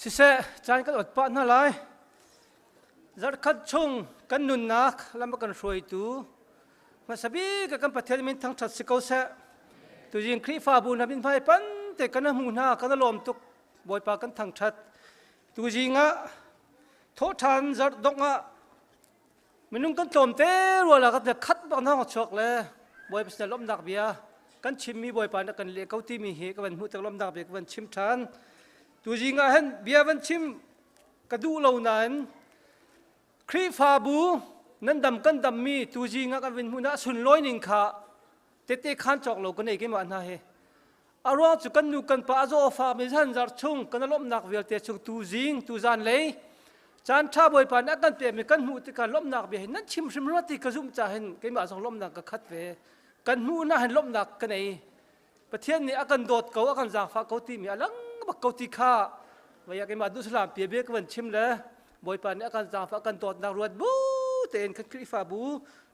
Siseh, caan kan ot pah hna lai. Zarhkhat chung kan nunnak lam a kan hruaitu hmasa bik ah kan Pathian min thangṭhat si ko seh. Tuzing Khrihfabu hna min hmai pan te kan hmu hna kan lawm tuk. Bawipa kan thangṭhat. Tuzing ah thawhṭhan zarh dongh ah Minung kan tlawm te rua la ka khat bak na chuak le Bawipa sin lawmhnak bia kan chimmi Bawipa nih kan leh ko timi hi ka van hmuh tik lawmhnak bia ka van chim ṭhan. Tuzing ah hin bia van chim ka duh lo nain Khrihfabu nan dam kan dammi tuzing ah kan vin hmuh na sunlawi ning kha tete khan cawk lo ka nei keimah hna hi. A ruang cu kan nu kan pa a zaw fa mi zan zar chung kan lawmhnak vialte chung tuzing tuzan lei caan ṭha Bawipa nih a kan pekmi kan hmuh tikah lawmhnak bia hi nan chim hrim rua ti ka zumh ca hin keimah zong lawmhnak ka khat ve. Kan hmuh na hin lawmhnak ka nei. Pathian nih a kan dawt ko a kan zaangfah ko timi a lang bak ko ti kha vaya keimah duhsalam pia bia ka van chim le Bawipa nih a kan zaangfah kan dawtnak ruat bu tein kan Khrihfabu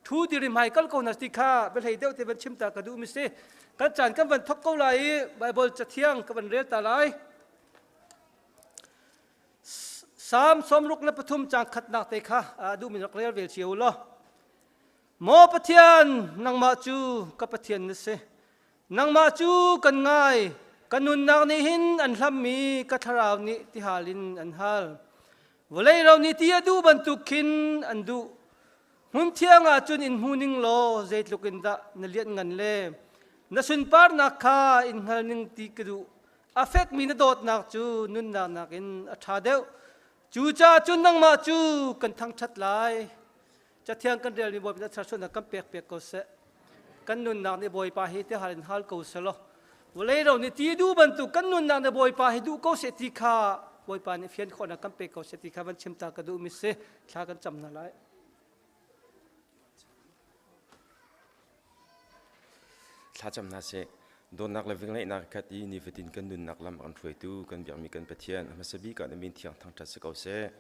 thu diri hmai kal ko na ti kha biahlei deuh te van chim ta ka duh mi si. Kan caan kan van thok ko lai i Bible cathiang ka van rel ta lai. Salm 63 caang khatnak te kha duh mi rak rel vel cio law. Maw Pathian, nangmah cu ka Pathian na si. Nangmah cu kan ngai, ka nunnak nih hin an hlammi ka thlarau nih tihal in an hal. Vawlei ro nih ti a duh bantuk khin an duh. Hmun thiang ah cun in hmu ning law zeitluk in dah na lianh ngan le na sunparnak kha in hngal ning ti ka duh. A fekmi na dawtnak cu nunnak nakin a ṭha deuh. Cucaah cun nangmah cu kan thangṭhat lai. Cathiang kan relmi Bawipa nih thlarsualnak kan pek piak ko seh. Kan nunnak nih Bawipa hi ti hal in hal ko seh law vawlei ro nih ti duh bantuk kan nunnak nih Bawipa hi duh ko seh ti kha Bawipa nih fian khawhnak kan pek ko seh ti kha van chim ta ka duh mi si. Thla kan cam hna lai. Thlacam hna sih. Dawtnak le velngeihnak khat i nifatin kan nunnak lam a kan hruaitu kan biakmi kan Pathian a hmasa bik ah na min thiang thangṭhat si ko seh.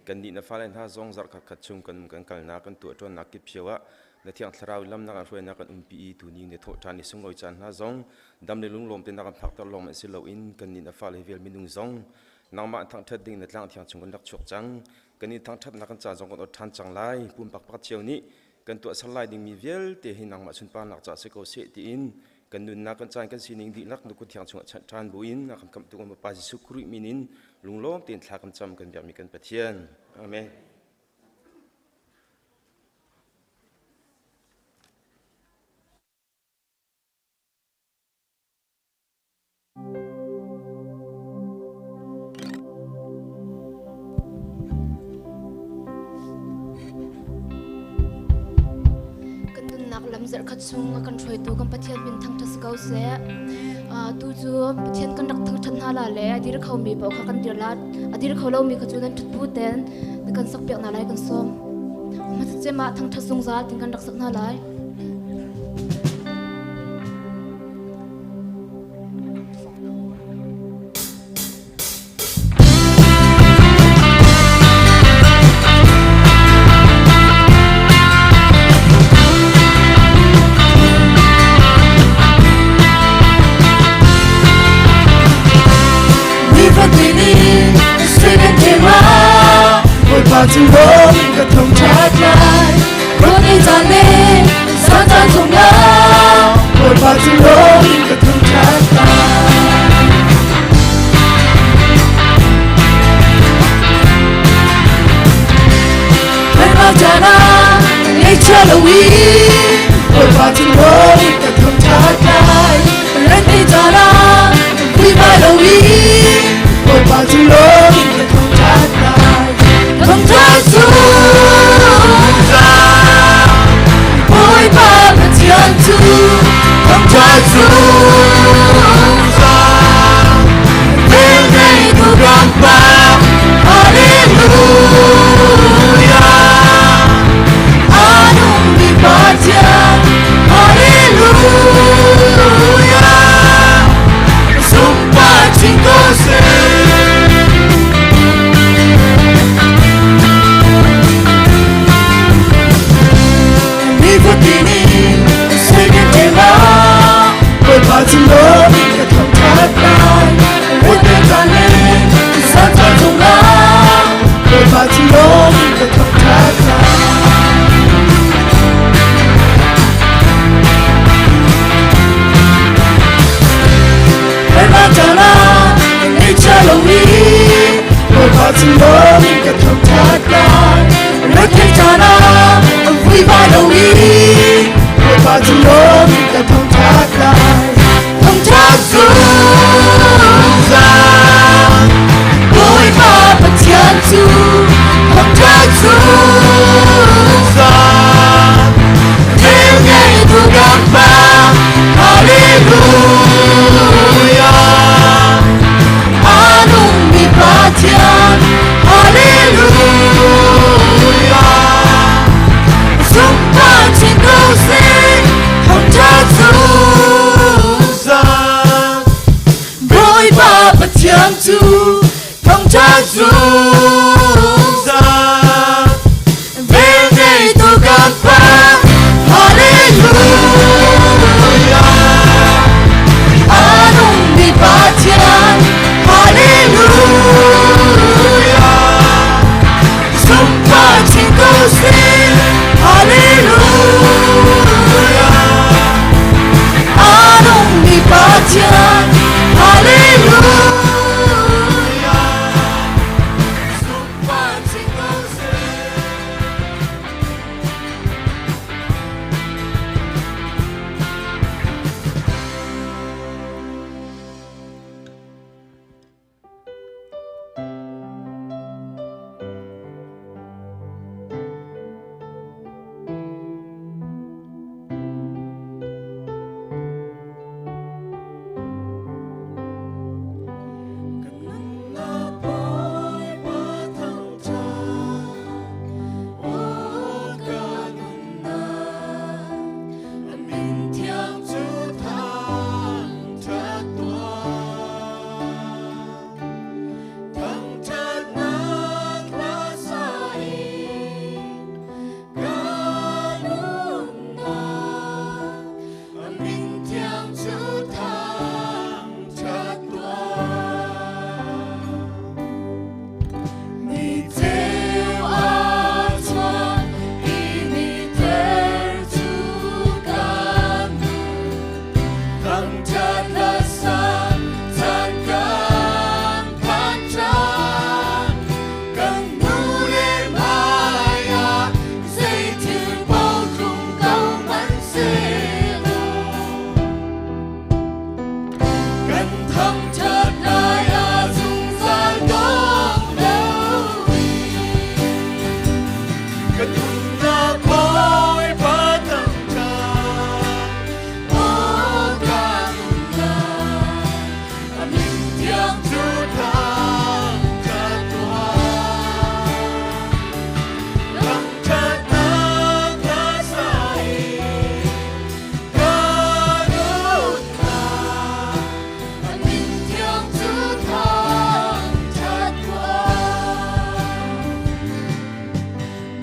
Kannih na fale hna zong zarhkhat khat chung kan um kan kalnak kan tuahṭuannak kip cio ah na thiang thlarau lamnak an hruainak kan umpi i tuni na thawh ṭhan i sunglawi caan hna zong dam le lunglawm tein na kan phakter lawng hmanh si loin kannih na fale vial minung zong nangmah thangṭhat ding na tlang thiang chung kan rak chuak cang. Kan in thangṭhatnak kan caan zong kan ot ṭhan cang lai. Pumpak pakhat cio nih kan tuahser lai dingmi vialte hi nangmah sunparnak caah si ko seh tiin kan nunnak kan caan kan sining dihlak na kut thiang chungah chanh ṭhan buin a kan khamhtu kan Bawipa Jesuh Khrih min in lunglawm tein thla kan cam kan biakmi kan Pathian. Amen. Kan nunnak lam zarhkhat chung a kan hruaitu kan Pathian min thangṭhat si ko seh. Tu cu Pathian kan rak thangṭhat hna la le a dir khomi paoh kha kan dir la a dir kho lomi kha cu nan ṭhut bu ten kan sak piak hna lai kan sawm. Hmasa cem ah thangṭhat zungzal tin kan rak sak hna lai. Nifatin in sui kan thema Bawipa cu lawm in ka thangṭhat lai Rawl ei caan le zan caan zongah Bawipa cu lawm in ka thangṭhat lai. Kanmah caan ah ngaihchia loin Bawipa cu lawm in ka thangṭhat lai. Rethei caan ah vuivai loin Bawipa cu lawm in ka thangṭhat lai. Thangṭhat zungzal Bawipa Pathian cu thangṭhat zungzal Velngeitu kan Pa Hallelujah A nungmi Pathian Hallelujah Sunpar chin ko seh. Nifatin in sui kan thema Bawipa Cu thangṭhat zungzal velngeitu kan Pa. Hallelujah, a nungmi Pathian. Hallelujah, sunpar chin ko seh. Hallelujah, a nungmi Pathian. Hallelujah, sunpar chin ko seh. Kan nunnak Bawipa thangṭhat, aw ka nunnak, a min thiang cu thangṭhat tuah. Thangṭhatnak hla sa in ka nunnak, a min thiang cu thangṭhat tuah. Ni ceu a chuak i ni ter cu kan duh. Thangṭhat hla sa caan kan phan cang. Kan nu le hmai ah zei thil paoh tlung ko hmanhsehlaw, kan thangṭhat lai ah zungzal dong lo. Ka nunnak Bawipa thangṭhat, Aw ka nunnak, a min thiang cu thangṭhat tuah. Thangṭhatnak hla sa in ka nunnak, a min thiang cu thangṭhat tuah.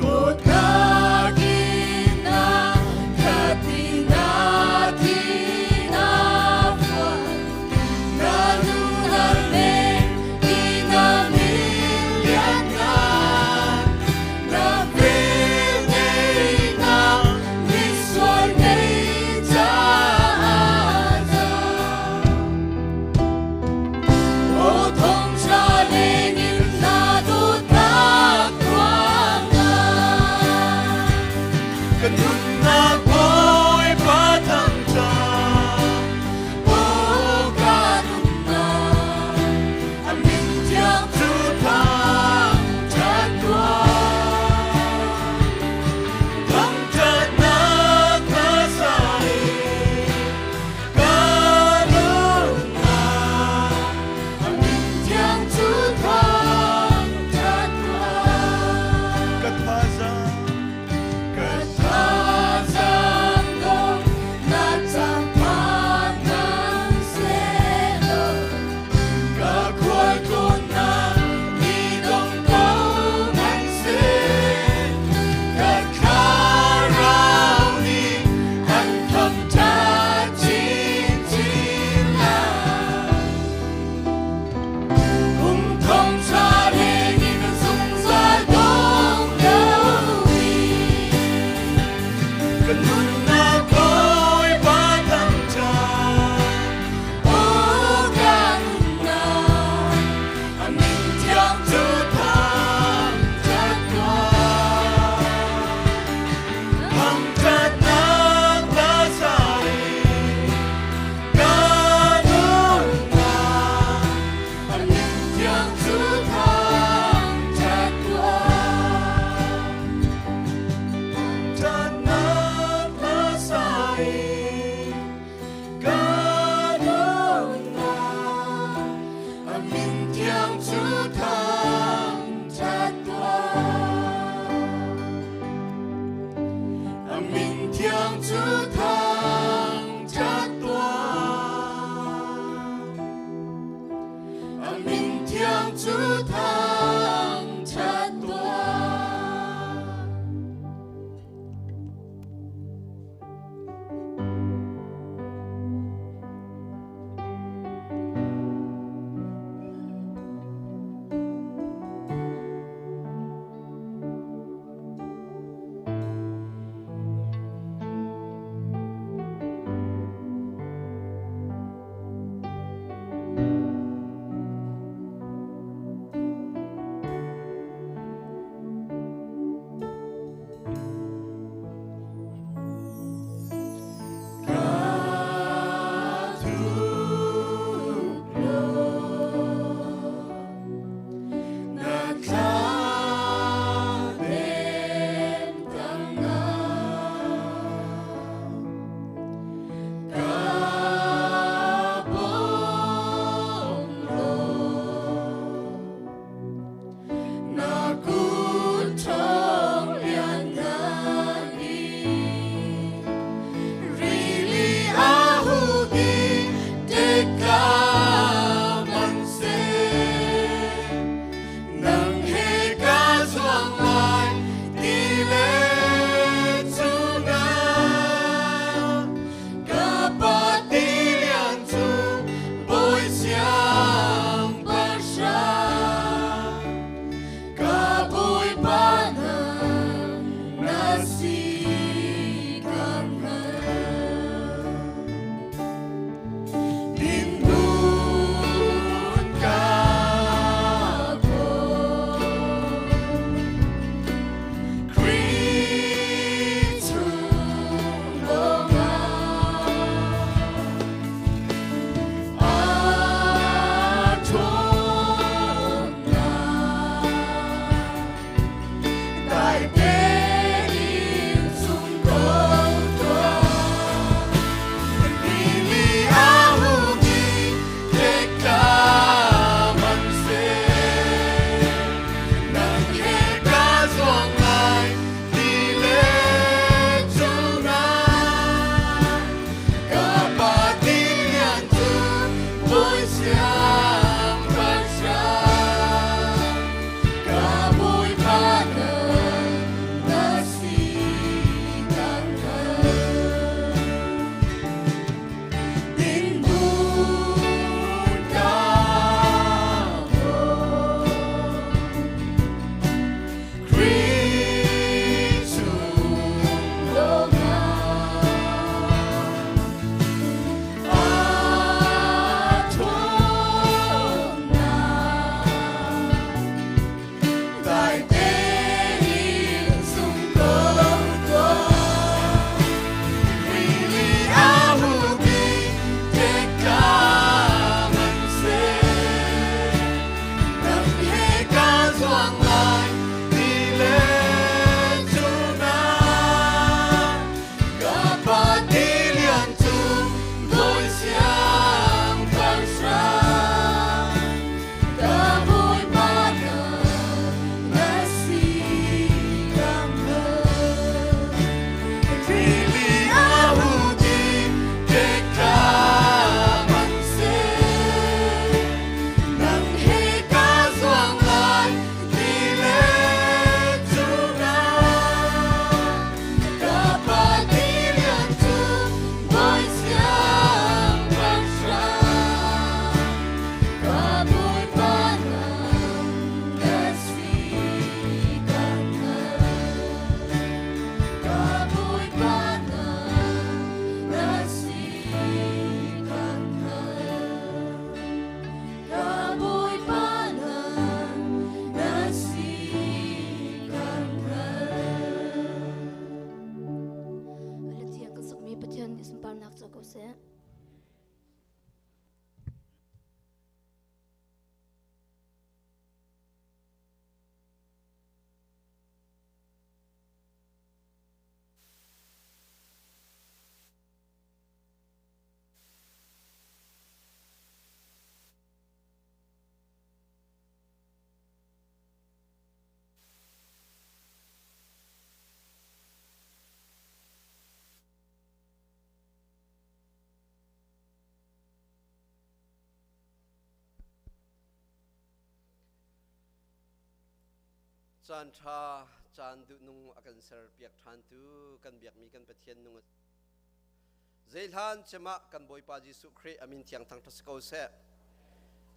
Dawtnak in na khat i na thi na phuan, na nunnak nen i na min lianngan, na velngeihnak misual ngei caah cang. Aw thongṭha lengin na dawtnak ruangah. Ka nunnak Bawipa thangṭhat, Aw ka nunnak, a min thiang cu thangṭhat tuah. Thangṭhatnak hla sa in ka nunnak, a min thiang cu thangṭhat tuah. Ka thazaang, Ka thazaang dong na cangphan nan sehlaw, ka khualtlawnnak ni dong ko hmanhseh, ka thlarau nih an thangṭhat chinchin lai. Kum thong ṭha lengin zungzal dong loin. Ka nunnak Bawipa thangṭhat, Aw ka nunnak, a min thiang cu thangṭhat tuah. Thangṭhatnak hla sa in ka nunnak, a min thiang cu thangṭhat tuah. Thangṭhatnak hla sa in ka nunnak, a min thiang cu thangṭhat tuah. A min thiang cu thangṭhat tuah. A min nih sunparnak co ko seh. Caan ṭha, caan duhnung a kan serpiak ṭhantu kan biakmi kan Pathian nung Zeihlan cemah kan Bawipa Jesuh Khrih a min thiang thangṭhat si ko seh.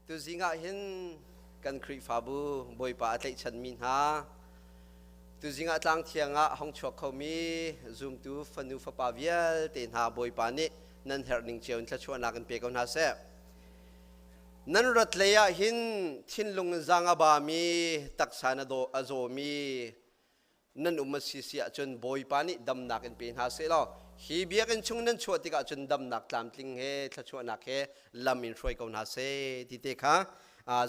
Tuzing ah hin kan Khrihfabu Bawipa a tlaihchanmi hna, tuzing ah tlang thiang ah hong chuak khomi zumtu fanu fapa vialte hna Bawipa nih nan herh ning cio in thluachuahnak in pe ko hna seh. Nan rat lei ah hin thinlung in zaang a bami, taksa na daw a zawmi, nan um a si si ahcun Bawipa nih damnak in pe hna seh law hi biakinn chung nan chuah tikah cun damnak tlamtling he thluachuahnak he lam in hruai ko hna seh ti te kha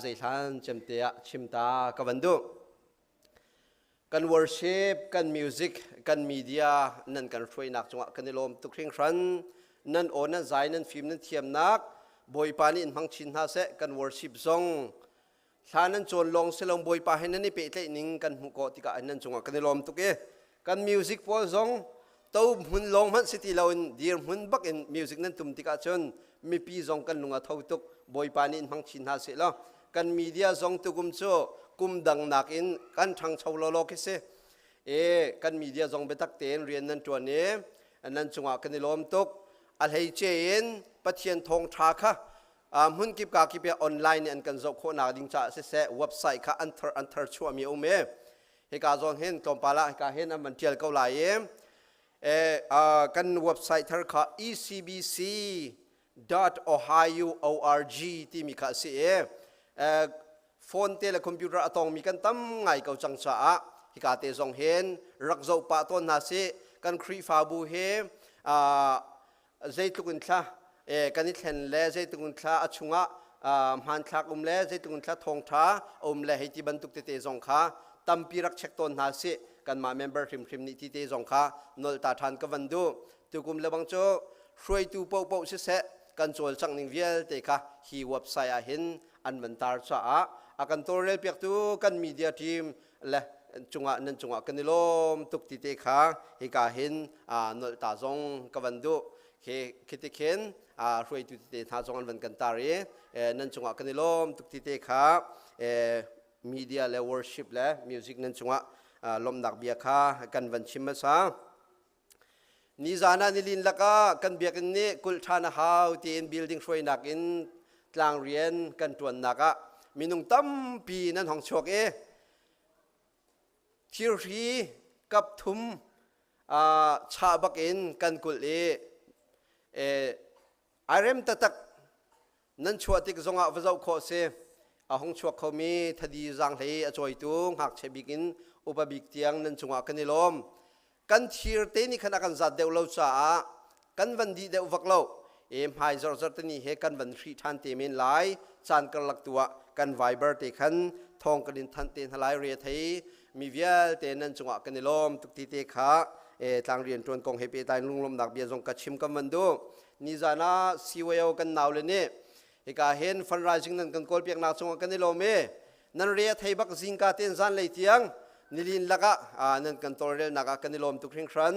zeihlan cemte ah chim ta ka van duh. Kan worship, kan music, kan media nan kan hruainak cungah kan i lawm tuk hringhran. Nan aw nan zai nan fim nan thiamnak Bawipa nih in hmang chin hna seh. Kan worship zong Thla nan cawn lawng si lo Bawipa he nan i pehtlaih ning kan hmuh kawh tikah nan cungah kan i lawm tuk i kan music pawl zong to hmun lawng hmanh si ti loin dir hmun bak in music nan tum tikah cun mipi zong kan lung a tho tuk Bawipa nih in hmang chin hna seh law kan media zong tukum cu kum dang nakin kan ṭhangcho lawlaw khi si e kan media zong biatak tein rian nan ṭuan i nan cungah kan i lawm tuk a hleice in Pathian thawngṭha kha hmun kip ka kip online in an kan zoh khawhnak ding caah siseh website kha an thar an thar chuahmi a um i hika zawn hin tlawmpal ah hika hin an van tial ko lai i kan website thar kha ecbc.ohio.org timi kha a si i phone te le computer a tongmi kan tam ngai ko cang caah hika te zong hin rak zoh pah tawn hna sih. Kan Khrihfabu hi zeitluk in thla kan i thlen le zeitluk in thla a chungah hmanthlak um le zeitluk in thla thawngṭha um le hei ti bantuk tete zong kha tampi rak check tawn hna sih. Kanmah member hrimhrim nih ti te zong kha nolh ta ṭhan ka van duh. Tukum le bang cu hruaitu paohpaoh siseh kan cawlcangh ning vialte kha hi website ah hin an van tar caah a kan tawlrel piaktu kan media team le cungah nan cungah kan i lawm tuk ti te kha hika hin nolh ta zong ka van duh. Khi khiti khin hruaitu tete hna zong an van kan tar i nan cungah kan i lawm tuk ti te kha media le worship le music nan cungah lawmhnak bia kha kan van chim hmasa. Nizan ah nilin lakah kan biakinn nih kulh ṭhan a hau tiin building hruainak in tlangrian kan ṭuannak ah minung tampi nan hong chuak i thirhri kap thum chah bak in kan kulh i ai rem taktak. Nan chuah tik zongah va zoh khawh si. A hung chuak khomi thadi zaanghlei a cawitu ngakchia bik in upa bik tiang nan cungah kan i lawm. Kan thir te nih khan a kan zat deuh lo caah kan van dih deuh vak lo e. Hmai zorzor te ni he kan van hrih ṭhan te men lai. Caan karlak tu ah kan Viber te khan thawng kan in thanh te hna lai. Re thei mi vialte nan cungah kan i lawm tuk ti te kha e tlang rian ṭuan kong he pehtlai lunglawmnak bia zong ka chim kan van duh. Nizan ah CYO kan nau le nih hika hin fundraising nan kan kawl piaknak cungah kan i lawm i nan re a thei bak. Zingka ten zan lei tiang nilin lakah nan kan tawlrelnak ah kan i lawm tuk hringhran.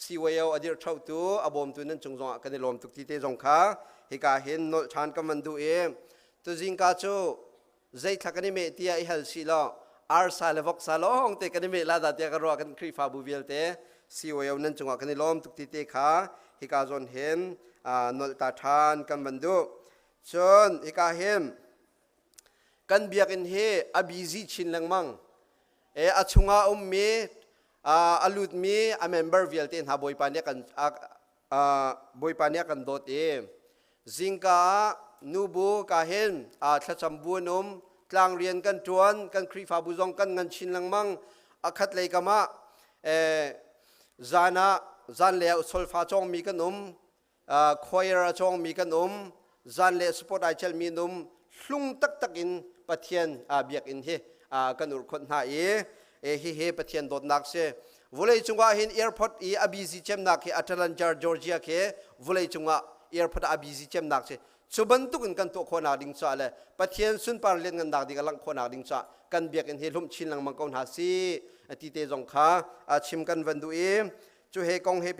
CYO a dirh tu a bawmtu nan cung zongah kan i lawm tuk ti te zong kha hika hin nolh ṭhan kan van duh i tuzingka cu zeithla kan i meh tiah i hal si law arsa le voksa lawng te kan i meh la dah tiah ka ruah. Kan Khrihfabu vialte CYO nan cungah kan i lawm tuk ti te kha hika zawn hin nolh ta ṭhan kan van duh. Cun hika hin kan biakinn hi a busy chin lengmang e. A chungah ummi a lutmi a member vialte hna Bawipa nih kan Bawipa nih a kan dawt i zingka ah nubu ka hin thlacam bu an um, tlang rian kan ṭuan, kan Khrihfabu zong kan ngan chin lengmang. A khat lei kam ah zan ah zanlei ah solfa cawngmi kan um. Choir a cawngmi kan um, zan le sport ai celmi an um, hlung taktak in Pathian biakinn hi kan urhkhonh hna i hi hi Pathian dawtnak si. Vulei cungah hin airport i a busy cemnak hi Atlanta, Georgia khi vulei cungah airport a busy cemnak si. Cu bantuk in kan tuah khawhnak ding caah le Pathian sunpar lianngannak ding a langh khawhnak ding caah kan biakinn hi hlumh chin lengmang ko hna si ti te zong kha chim kan van duh i cu he kong he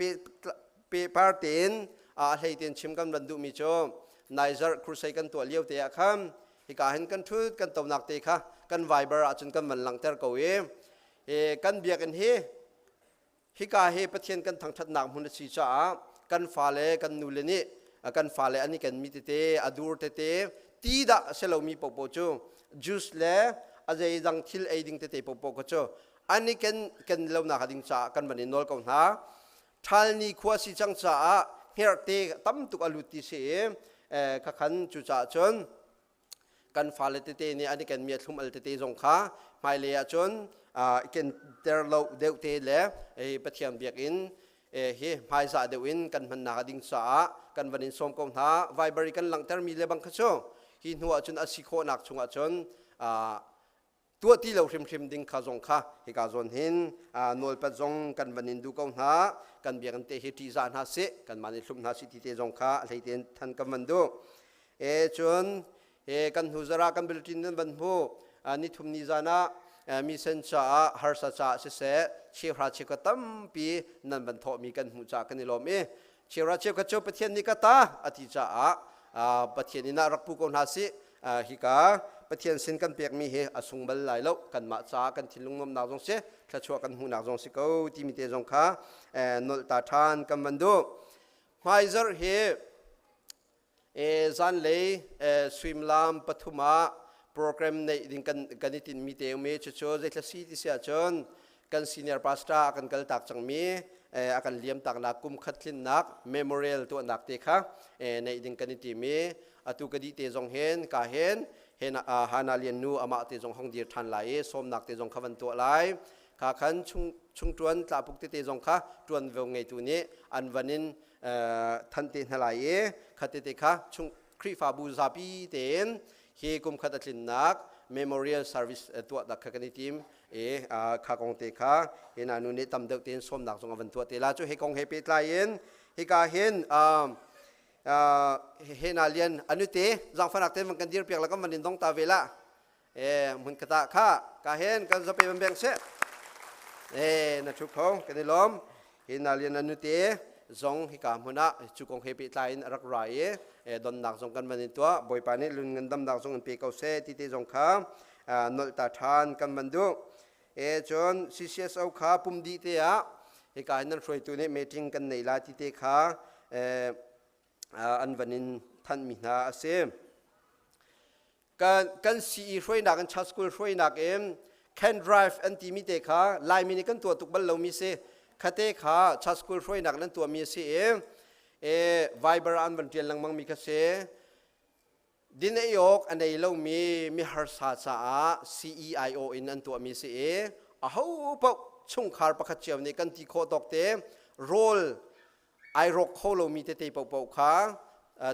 pehpar tein a hlei tein chim kan van duhmi cu Niger crusade kan tuah lio te ah khan hika hin kan thut kan tonak te kha kan Viber ahcun kan van langhter ko i kan biakinn hi hika hi Pathian kan thangthatnak hmun a si caah kan fale kan nule nih kan fale an i kenmi tete a dur tete ti dah a si lomi popo cu juice le a zeidang thil ei ding tete popo kha cu an i ken ken lonak ding caah kan van i nawl ko hna. Ṭhal ni khua si cang caah hngerhte tam tuk a lut ti si i khakhan cucaah cun kan fale tete nih an i kenmi a thlum al tete zong kha hmailei ah cun i kenter lo deuh te le Pathian biakinn hi hmaizah deuh in kan hmannak a ding caah kan van in sawm ko hna. Viber i kan langhtermi le bang kha cu hi hnu ah cun a si khawhnak chungah cun tuah ti lo hrimhrim ding kha zong kha hika zawn hin nawlpat zong kan van in duh ko hna. Kan biakinn te hi ṭihzah hna sih, kanmah nih hlumh hna sih ti te zong kha a hlei tein than kan van duh. E cun he kan hnu zara kan bulletin nan van hmu nithum ni zan ah misen caah harsa caah siseh cheuhra cheukhat tampi nan van thawhmi kan hmuh caah kan i lawm i cheuhra cheukhat cu Pathian nih ka ta a ti caah Pathian inn ah rak pu ko hna sih. Hika Pathian sin kan pekmi hi a sung bal lai lo, kanmah caah kan thinlung nuamnak zong si, thluachuah kan hmuhnak zong si ko timi te zong kha nolh ta ṭhan kan van duh. Hmaizarh hi zanlei suimilam 3 ah program neih ding kan kan i tinhmi te um i cucu zeithla si ti si ahcun kan senior pastor a kan kaltak cangmi a kan liam taknak kum khat tlinnak memorial tuahnak te kha neih ding kan i tim i atu ka dih te zong hin ka hin hen Hana Lian nu amah te zong hong dir ṭhan lai i sawmnak te zong kha van tuah lai. Kha khan chung chungṭuan tlapuk tete zong kha ṭuanvo ngeitu nih an van in than te hna lai i kha tete kha chung Khrihfabu zapi tein hi kum khat a tlinnak memorial service tuah dak kha kan i tim i kha kong te kha hi na nu nih tam deuh tein sawmnak zong a van tuah te la. Cu hi kong he pehtlai in hika hin he na lian anute zangfanak ten van kan dir piak la kan van in dong ta ve la e mun kata kha ka hen kan zape ban beng se e na thu kho kan i lawm. Hi na lian anu te zong hika hmun ah cu kong he pehtlai in a rak ra i donnak zong kan van in tuah. Bawipa nih lun ngandamnak zong in pe ko seh ti te zong kha nolh ta ṭhan kan van duh. E cun CCSO kha pum dih te ah hika hin nan hruaitu nih meeting kan nei la ti te kha an van in thanhmi hna a si. Kan kan CE hruainak in church school hruainak in can drive an timi te kha Laimi nih kan tuah tuk bal lomi si. Khate kha church school hruainak nan tuahmi a si i e Viber an van ṭial lengmang mi kha si. Din ei awk a nei lomi mi harsa caah CEIO in an tuahmi si i aho paoh chungkhar pakhat cio nih kan ti khawh tawk te rawl ai rawk kho lomi tete paohpaoh kha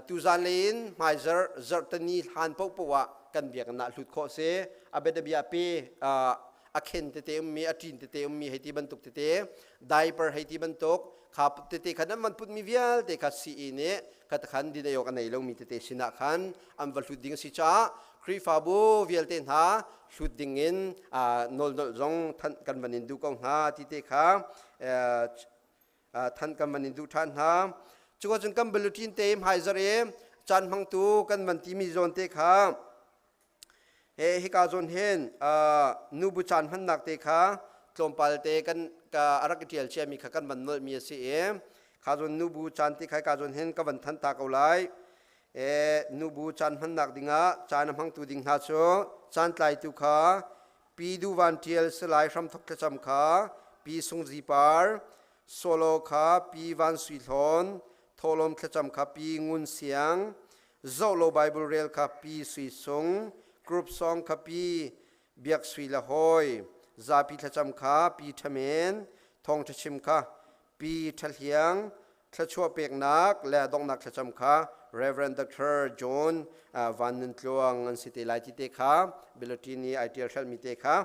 tuzan lei in hmaizarh zarhtani hlan paohpaoh ah kan biakinn ah hlut khawh si. A bianabia pe a khen tete ummi, a ṭin tete ummi hei ti bantuk tete, diaper hei ti bantuk kha tete kha nan van putmi vialte kha sii nih kha khan din ei awk a nei lomi tete sinah khan an va hlut ding a si caah Khrihfabu vialte hna hlut ding in nawlnolh zong thanh kan van in duh ko hna ti te kha than kan van in duh ṭhan hna. Cu cun kan bulletin te hmaizar i caan hmangtu kan van timi zawn te kha he hika zawn hin nubu caan hmannak te kha tlawmpal te kan ka a rak i ṭial ciami kha kan van nolhmi a si i kha zawn nubu caan te kha hika zawn hin ka van than ta ko lai. E nubu caan hmannak dingah caan a hmangtu ding hna cu caan tlaitu kha Pi Du Van Ṭial Salai Hramthok Thlacam kha Pi Sung Zi Par, Solo kha Pi Van Sui Hlawn, Thawhlawm Thlacam kha Pi Ngun Siang, Zohlo Bible Rel kha Pi Sui Sung, Group Song kha Pi Biak Sui le Hawi, Zapi Thlacam kha Pi Ṭha Men, Thawngṭha Chim kha Pi Ṭha Hliang. Thluachuah peknak le donghnak thlacam kha Reverend Dr. John Van Nun Tluang an si te lai ti te kha bulletin i ai tial hrelmi te kha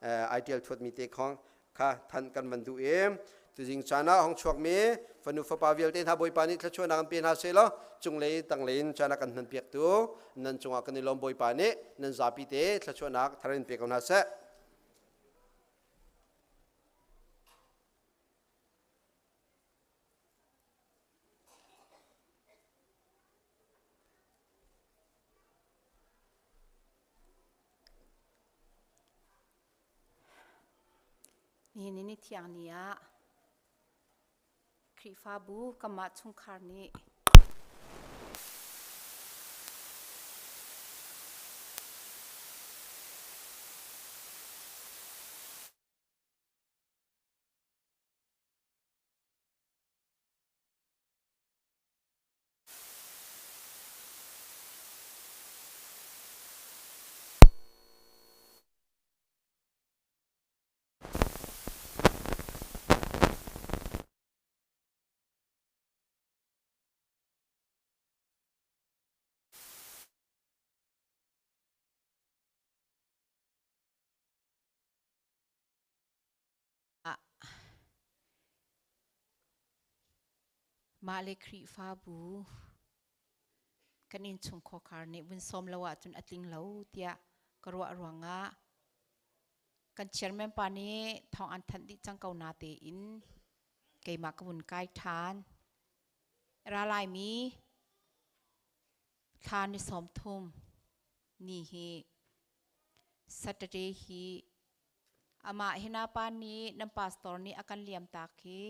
ai tial thuatmi te kha than kan van duh i tuzing caan ah hong chuakmi fanu fapa vialte hna Bawipa nih thluachuahnak an pe hna seh law cunglei tanglei in caan a kan hman piaktu nan cungah kan i lawm. Bawipa nih nan zapi te thluachuahnak thar in pe ko hna seh. Nihin ni thiang ni ah Khrihfabu kanmah chungkhar nih Mah le Khrihfabu kan innchungkhar nih vun sawm lo ahcun a tling lo tiah ka ruah ruangah kan chairman pa nih thawng an thanh dih cang ko na tein keimah ka vun kai ṭhan. Ra laimi thla ni 30 ni hi Saturday hi amah hina pa nih nan pastor nih a kan liam tak hi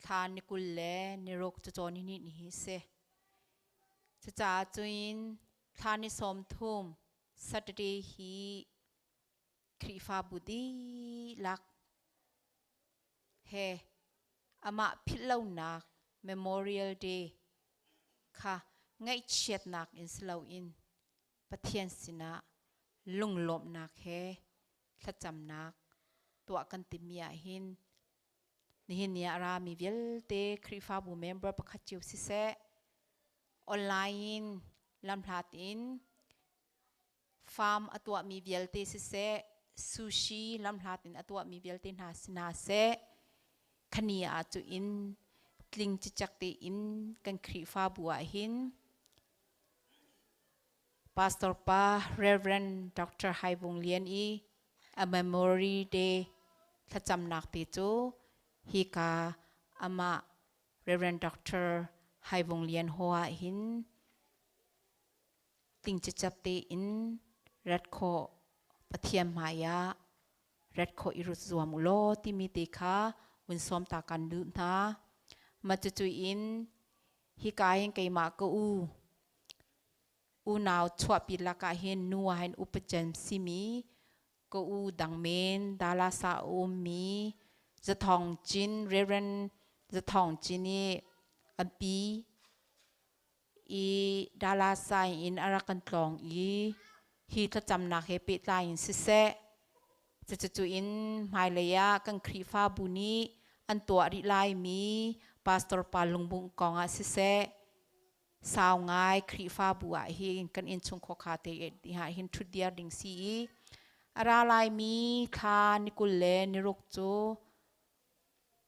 thla ni 20 le ni ruk cacawn ni ni hi si. Cucaah cun thla ni 30 Saturday hi Khrihfabu dihlak he amah philhlonak Memorial Day kha ngaihchiatnak in si loin Pathian sinah lunglawmhnak he thlacamnak tuah kan timi ahhin nihin ni ah a rami vialte Khrihfabu member pakhat cio siseh, online in lamhlat in farm a tuahmi vialte siseh, sushi lamhlat in a tuahmi vialte hna si hna seh, khani ah cu in tling cicak tein kan Khrihfabu ah hin Pastor pa Reverend Dr. Hai Vung Lian i a Memory Day thlacamnak te cu hika amah Reverend Dr. Hai Vung Lian ho ah hin tling cicap tein rat khawh Pathian hmai ah rat khawh i rut zuam u law timi te kha vun sawm ta kan duh hna. Ma cucu in hika hin keimah ka u unau chuahpi lakah hin nu ah hin upacem simi ka u dang men Dallas ah a ummi Zathawng Cin Reverend Zathawng Cin i an pi i Dallas in a rak kan tlawng i hi thlacamnak he pehtlai in siseh cucu in hmailei ah kan Khrihfabu nih an tuah rih laimi pastor pa lungbung kong ah siseh sau ngai Khrihfabu ah hin kan innchung khawkha te ah hin ṭhutdir ding si i a ra laimi thla ni 26 cu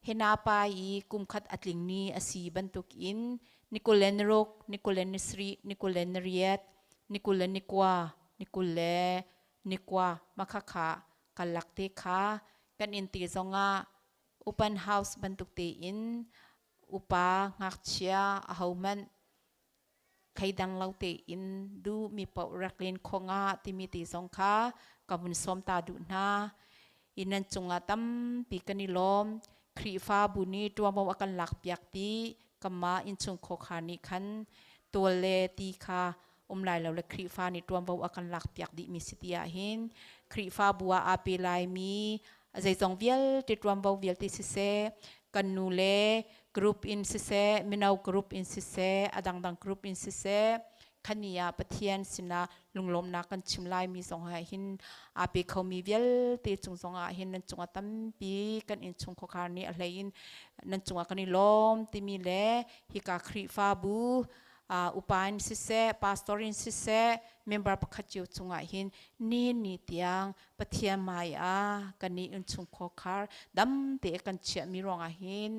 Hina pa i kum khat a tling ni a si bantukin ni 26, ni 27, ni 28, ni 29, ni 29 makhakha kalak te kha kan inn te zongah open house bantuk tein upa ngakchia ahohmanh thleidang lo tein duhmi paoh rak len kho nga timi te zong kha ka vun sawm ta duh hna. I nan cungah tampi kan i lawm. Khrihfabu nih ṭuanvo a kan lakpiak ti kanmah innchung khawkhar nih khan tual le ti kha um lai lo le Khrihfa nih ṭuanvo a kan lakpiak dihmi si ti ahhin Khrihfabu ah aa pe laimi zeizong vialte ṭuanvo vialte siseh kan nu le group in siseh mino group in siseh a dangdang group in siseh. Khani ah Pathian sinah lunglawmnak kan chim lai mi zong ah hin aa pe khomi vialte cung zong ah hin nan cungah tampi kan innchung khuakhar nih a hlei in nan cungah kan i lawm timi le hika Khrihfabu upa in siseh, pastor in siseh, member pakhat cio cungah hin ni ni tiang Pathian hmai ah kan i innchung khuakhar dam te kan chiahmi ruangah hin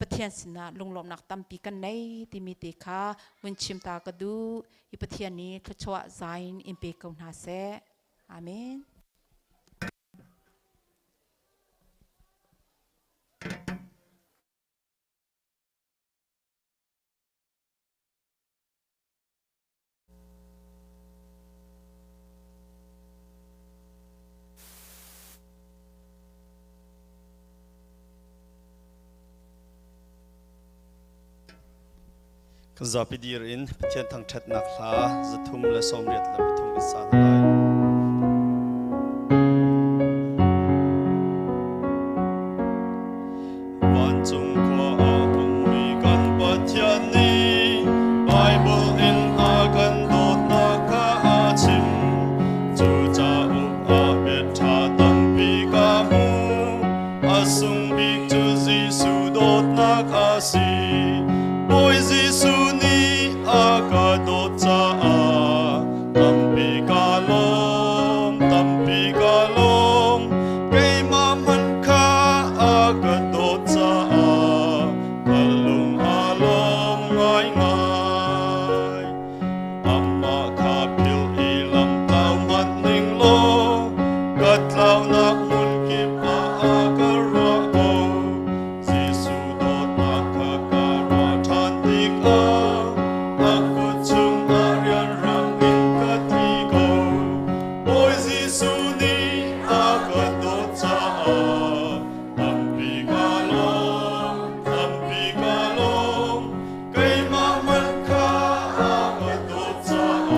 Pathian sinah lunglawmhnak tampi kan nei timi te kha vun chim ta ka duh i Pathian nih thluachuah zain in pe ko hna seh. Amen. Kan zapi dir in Pathian thangṭhatnak hla 383 kan sa hna lai. Vancung khua ah ummi kan Pathian nih Baibal in a kan dawtnak kha a chim. Cu cauk ah biaṭha tampi ka hmu. A sung bik cu Jesuh dawtnak a si. Bawi Jesuh nih a ka dawt caah tampi ka lawm, tampi ka lawm. Keimah hmanh kha a ka dawt caah ka lung a lawm ngaingai. Amah kha philh i lam tlau hmanh ning law ka tlaunak hmun kip ah a ka ruah ko. Jesuh dawtnak kha ka ruah ṭhan tikah a kut chungah rianrang in ka tli ko. Bawi Jesuh nih a ka dawt caah tampi ka lawm, tampi ka lawm. Keimah hmanh kha a ka dawt caah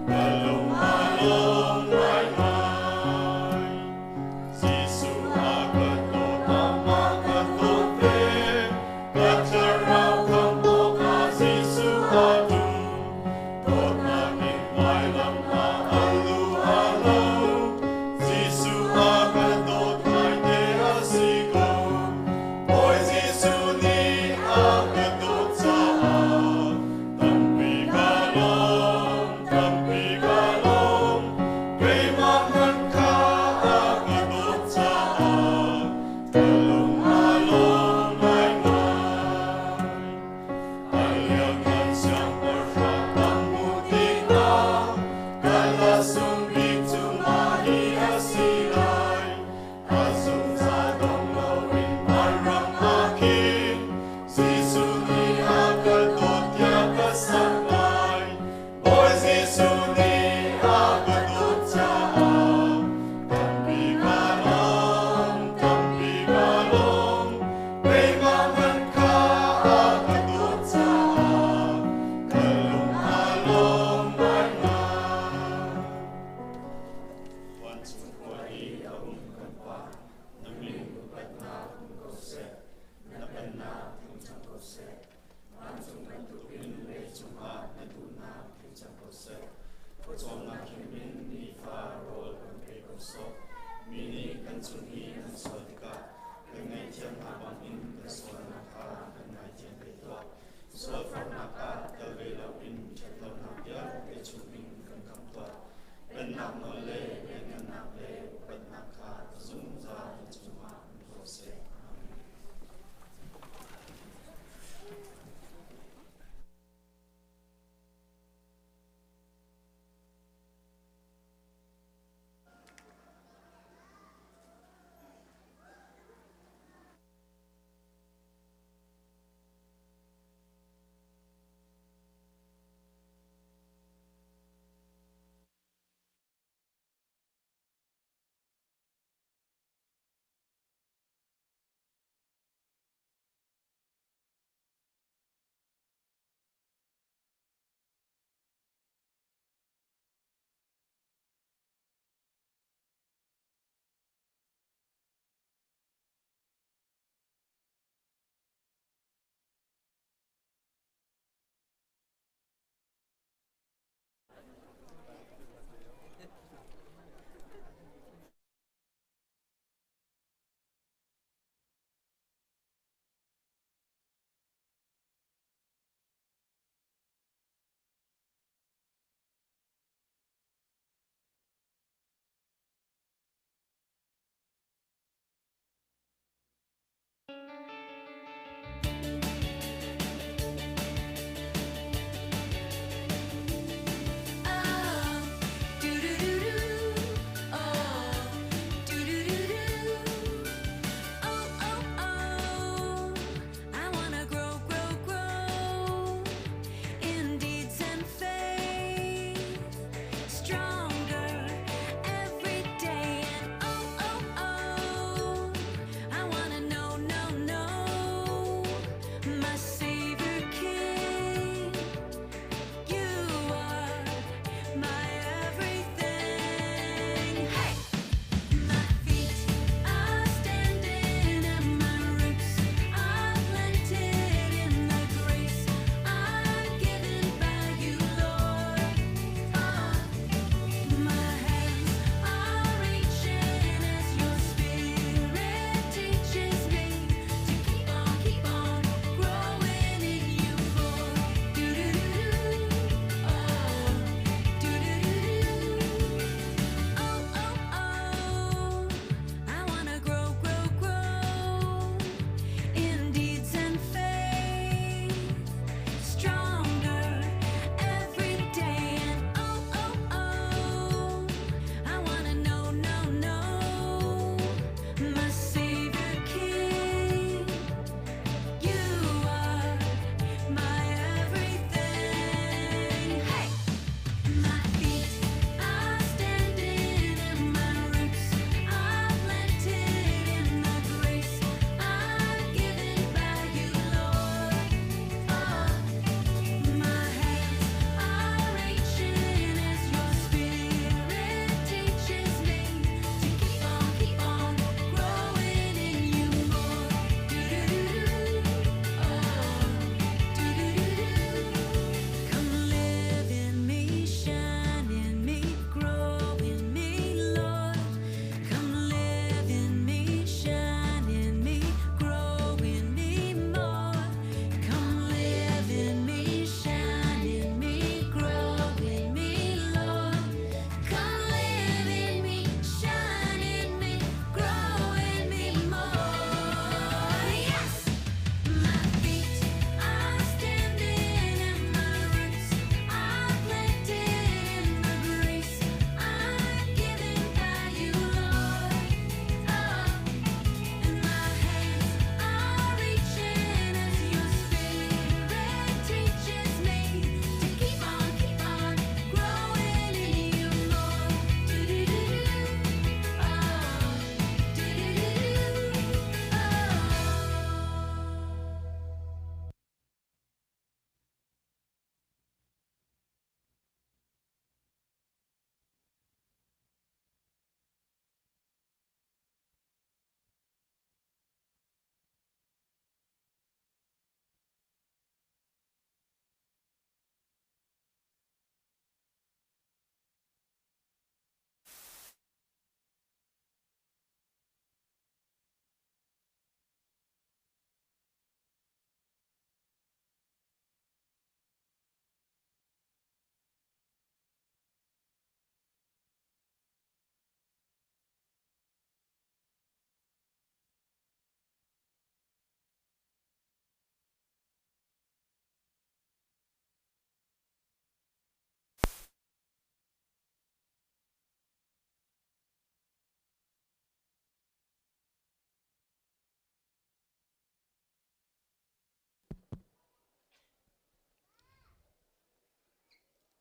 ka lung a lawm ngaingai. Jesuh a ka dawt, amah ka dawt ve. Ka thlarau khamh awkah Jesuh a ṭum. Dawtnak in vailam ah a lu a lo. Jesuh a kan dawt ngaite a si ko. Bawi Jesuh nih a ka dawt caah tampi ka lawm, tampi ka lawm. Keimah hmanh kha a ka dawt caah ka lung a lawm ngaingai. A lianngan siangpahrang kan hmuh tikah kan la sung bik cu mah hi a si lai. A zungzal dong loin vanram ah khin Jesuh nih a ka dawt tiah ka sak lai. Bawi Jesuh nih a ka dawt caah tampi ka lawm, tampi ka lawm. Keimah hmanh kha a ka dawt caah ka lung aa lawm ngaingai. Vancung khua i a um kan Pa, na min upatnak um ko seh, na pennak tlung cang ko seh. Vancung bantukin leicung ah na duhnak tling cang ko seh. Pawcawmnak hrim in nifa rawl kan pe ko sawh. Mi nih kan cung i an sual tikah kan ngaihthiam hna bangin kan sualnak kha kan ngaithiam ve tuah. Sualforhnak ah tel ve loin ṭhatlonak vialte chungin kan khamh tuah. Pennak nawl le lianngannak le upatnak kha zungzal na cungah um ko seh. Amen.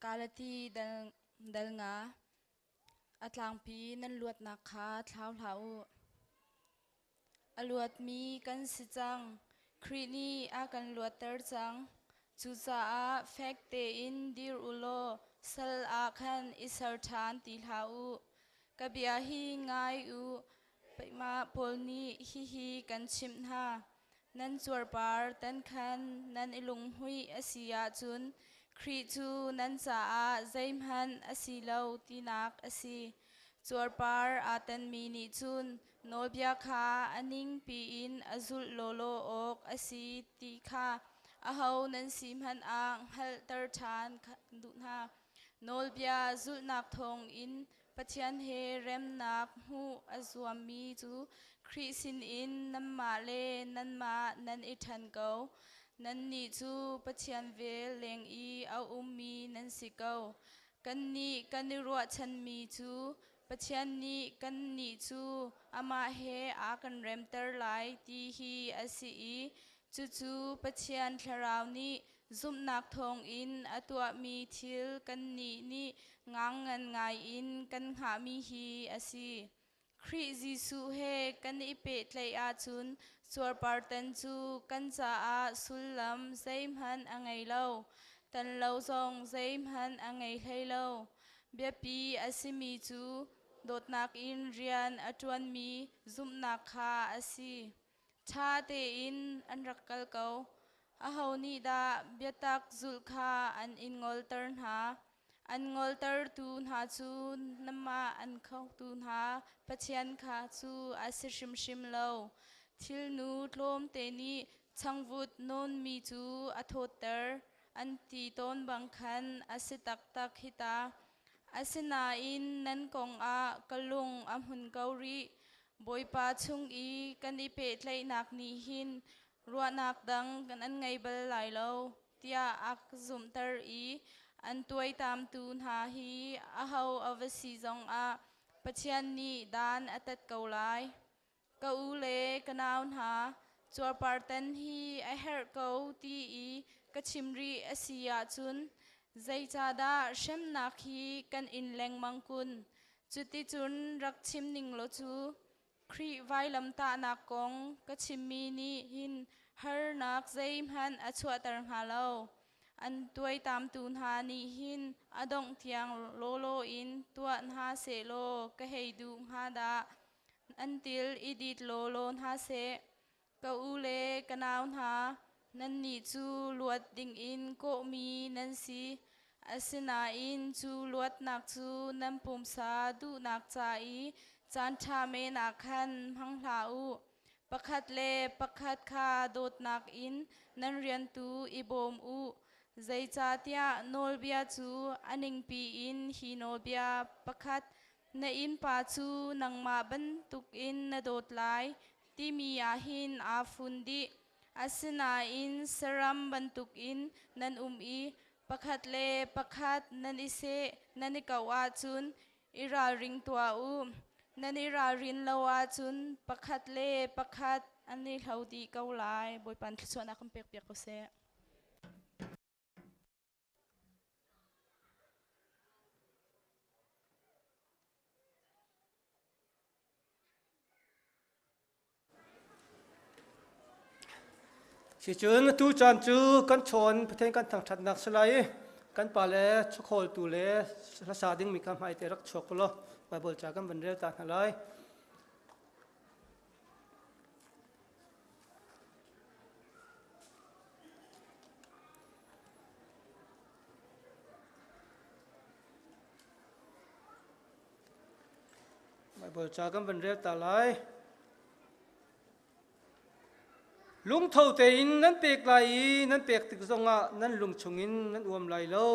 Galati dal nga a tlangpi nan luatnak kha thlau hlah u. A luatmi kan si cang. Khrih nih a kan luatter cang. Cucaah fek tein dir u law sal ah khan i ser ṭhan ti hlah u. Ka bia hi ngai u. Peihmah Paul nih hihi kan chimh hna. Nan cuarpar tan khan nan i lunghmuih a si ahcun Khrih cu nan caah zeihmanh a si lo tinak a si. Cuarpar aa tanmi nih cun nawlbia kha a ning piin a zulh lawlaw awk a si ti kha aho nan si hmanh ah hngalhter ṭhan duh hna. Nawlbia zulhnak thawngin Pathian he remnak hmuh a zuammi cu Khrih sinin nanmah le nanmah nan i ṭhen ko. Nannih cu Pathian vel leng i a ummi nan si ko. Kannih kan i ruahchanmi cu Pathian nih kannih cu amah he a kan remter lai ti hi a si i cucu Pathian Thlarau nih zumhnak thawngin a tuahmi thil kannih nih ngangngan ngaiin kan hngahmi hi a si. Khrih Jesuh he kan i pehtlaih ahcun cuarpartan cu kan caah sullam zeihmanh a ngei lo, tan lo zong zeihmanh a ngei hlei lo. Biapi a simi cu dawtnak in rian a ṭuanmi zumhnak kha a si. Ṭha tein an rak kal ko. Aho nih dah biatak zulh kha an in ngolter hna? An ngoltertu hna cu nanmah an khotu hna Pathian kha cu a si hrimhrim lo. Thilnu tlawmte nih changvut nawnmi cu a thawtter, an ti tawn bang khan a si taktak hi ta. Asinain nan kong ah ka lung a hmun ko rih. Bawipa chung i kan i pehtlaihnak nih hin ruahnak dang an ngei bal lai lo tiah a ka zumhter i an tuaitamtu hna hi aho a va si zongah Pathian nih dan a tat ko lai. Ka u le ka nau hna, cuarpartan hi a herh ko ti i ka chim rih a si ahcun zeicahdah hremnak hi kan in lengmang kun? Cuticun rak chim ning law cu Khrih vailamtahnak kong ka chimmi nih hin harnak zeihmanh a chuahter hnga lo. An tuaitamtu hna nih hin a dongh tiang lawlaw in tuah hna sehlaw ka hei duh hnga dah. An til i dit lawlaw hna seh. Ka u le ka nau hna, nannih cu luat dingin kawhmi nan si. Asinain cu luatnak cu nan pumsa duhnak ca i caanṭha men ah khan hmang hlah u. Pakhat le pakhat kha dawtnak in nan rian tu i bawm u. Zeicahtiah nawlbia cu a ningpi in hi nawlbia pakhat na innpa cu nangmah bantukin na dawt lai timi ah hin aa fun dih. Asinain saram bantukin nan um i pakhat le pakhat nan i seh nan i koh ahcun i ralring tuah u. Nan i ralrin lo ahcun pakhat le pakhat an i hlo dih ko lai. Bawipa nih thluachuahnak kan pekpiak ko seh. Sicun atu caan cu kan chawn Pathian kan thangṭhatnak si lai i kan pale chawkhawltu le hlasa dingmi kha hmaite rak chuak u law Baibal ca kan van rel ta hna lai. Baibal ca kan van rel ta lai. Lungtho tein nan pek lai i nan pek tik zongah nan lung chungin nan uam lai lo.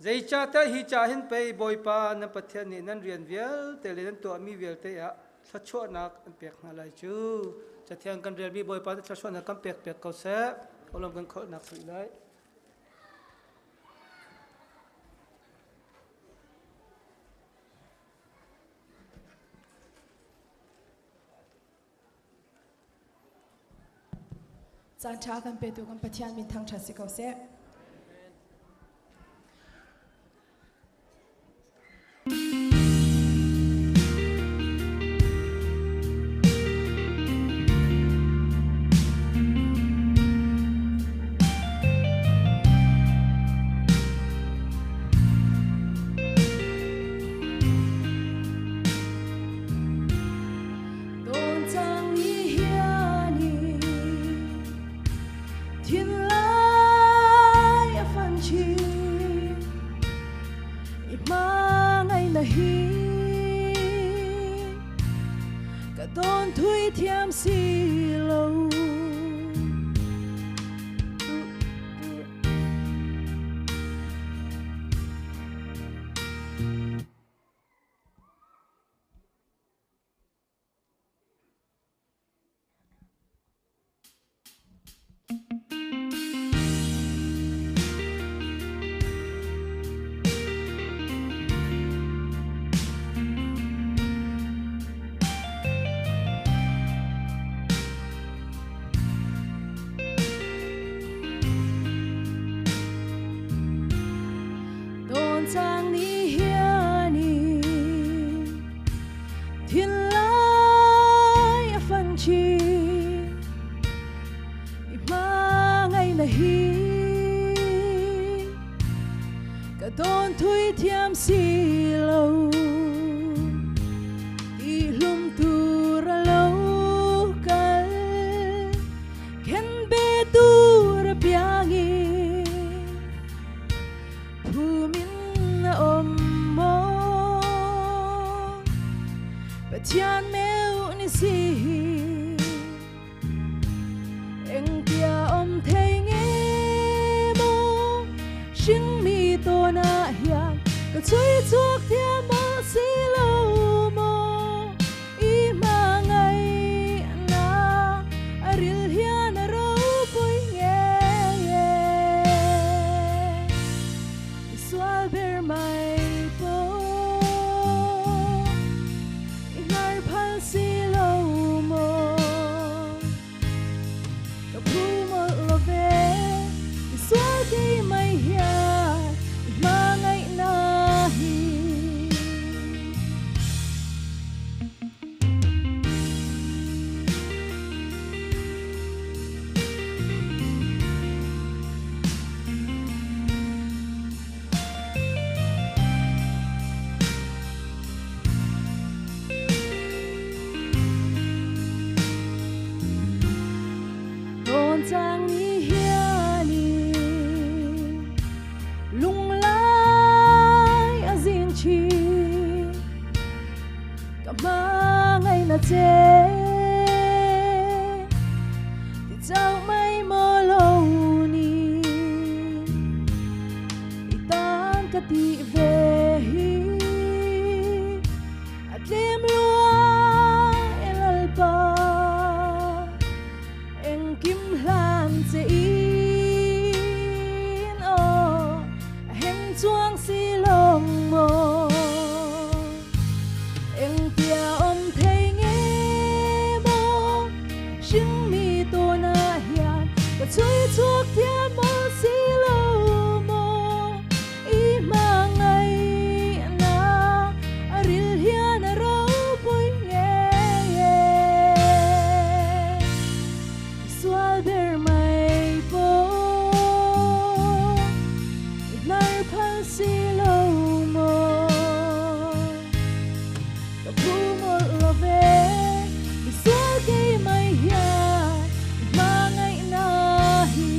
Zeicahtiah hi ca hin pei Bawipa nan Pathian nih nan rian vialte le nan tuahmi vialte ah thluachuahnak an pek hna lai cu. Cathiang kan relmi Bawipa nih thluachuahnak kan pek piak ko seh. Holom kan kholhnak si lai. Caan ṭha kan petu kan Pathian min thangṭhat si ko seh. Chang ni hiani Thin lai a fan chi I ma ngai na hi Ka don thui thiam si lo I hlum tu ra lo kal Khen be tu ra piangi Phumin na om mo Pathian meu ni si Eng tia om thei nge mo Sinh mi to na hian Ka chui chuak thiam a si lo mo I ma ngai na A ril hian a ro pui nge Sual ber mai po I ngar phal si lo mo Ka phu mo lo ve I sual kei mai hian I ma ngai na hi. Ton chang ni hiani Lung lai a zing chi Ka ma ngai na che Ti chau mai mo lo ni I tan ka ti ve hi A tlem lua elal pa Eng kim hlan che in o Hen chuang si long mo Eng tia om thei nge mo Sinh mi to na hian Ka chui chuak thiam mo si lo mo I ma ngai na A ril hian a ro pui nge Sual ber mai po Nar phal si lo mo Ka phu mo lo ve Mi sual kei mai hian Ma ngai na hi.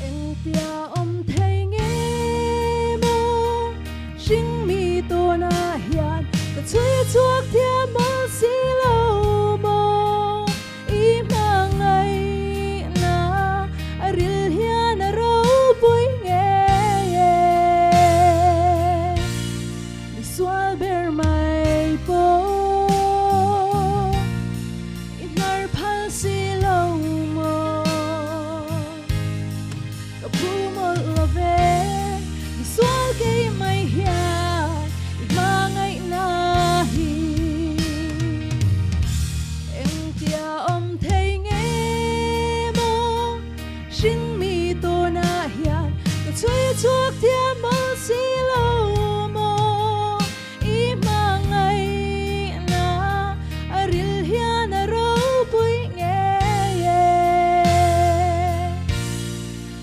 Eng tia om thei nge mo Sinh mi to na hian Ka chui chuak thiam mo si lo mo I ma ngai na A ril hian a ro pui nge Mi sual ber mai po I nar phal si lo mo Ka phu mo lo ve Mi sual kei mai hian I ma ngai na hi Eng tia om thei nge mo Sinh mi to na hian Ka chui chuak thiam mo si lo mo I ma ngai na A ril hian a ro pui nge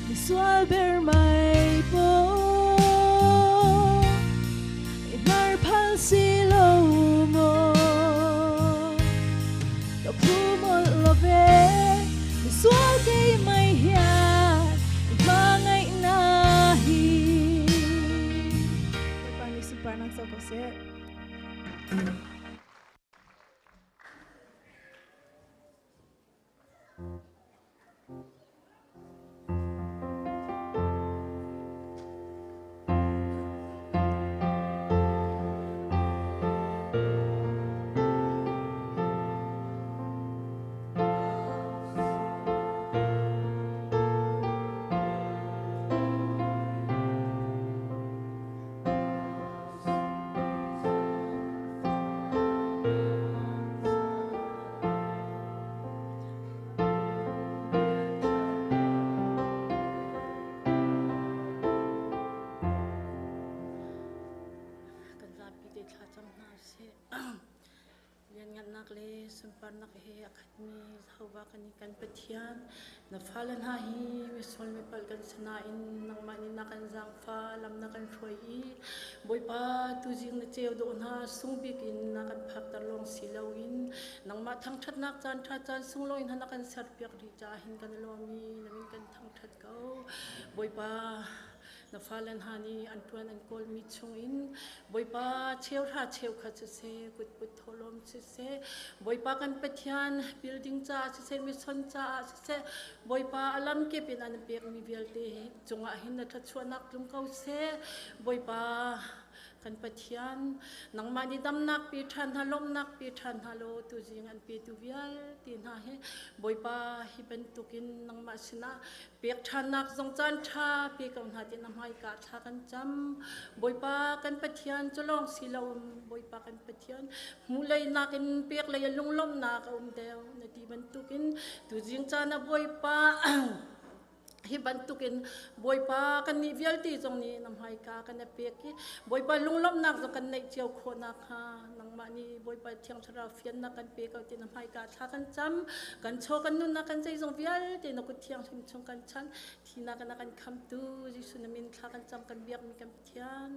Mi sual ber mai po Sunparnak he a khatmi Jehovah kan i kan Pathian, na fale hna hi misual mipalh kan si nain nangmah nih na kan zaangfah, lam na kan hruai i Bawipa tuzing na ceu dawh hna sung bik in na kan phakter lawng si loin nangmah thangṭhatnak caan ṭha caan sunglawi hna na kan serpiak rih caah hin kan i lawm i na min kan thangṭhat ko. Bawipa na fale hna nih an ṭuan an kawlmi chungin Bawipa cheuhra cheukhat siseh kutput thawhlawm siseh Bawipa kan Pathian building caah siseh mission caah siseh Bawipa a lamkip in an pekmi vialte cungah hin na thluachuahnak tlung ko seh Bawipa kan Pathian nangmah nih damnak pe ṭhan hna lawmhnak pe ṭhan hna law tuzing an petu vialte hna hi Bawipa hi bantukin nangmah sinah pek ṭhannak zong caan ṭha pe ko hna ti na hmaika thla kan cam Bawipa kan Pathian cu lawng si lo Bawipa kan Pathian hmuhlei nakin pek lei lunglawmhnak a um deuh na ti bantukin tuzing caan ah Bawipa hi bantukin Bawipa kan nih vialte zong nih na hmaika kan i pek i Bawipa lunglawmhnak zong kan neih cio khawh nakhnga nangmah nih Bawipa Thiang Thlarau fiannak kan pe ko ti na hmaika thla kan cam kan chaw kan nunnak kan zeizong vialte na kut thianghlim chung kan chan thinak na kan khamtu Jesuh na min thla kan cam kan biakmi kan Pathian.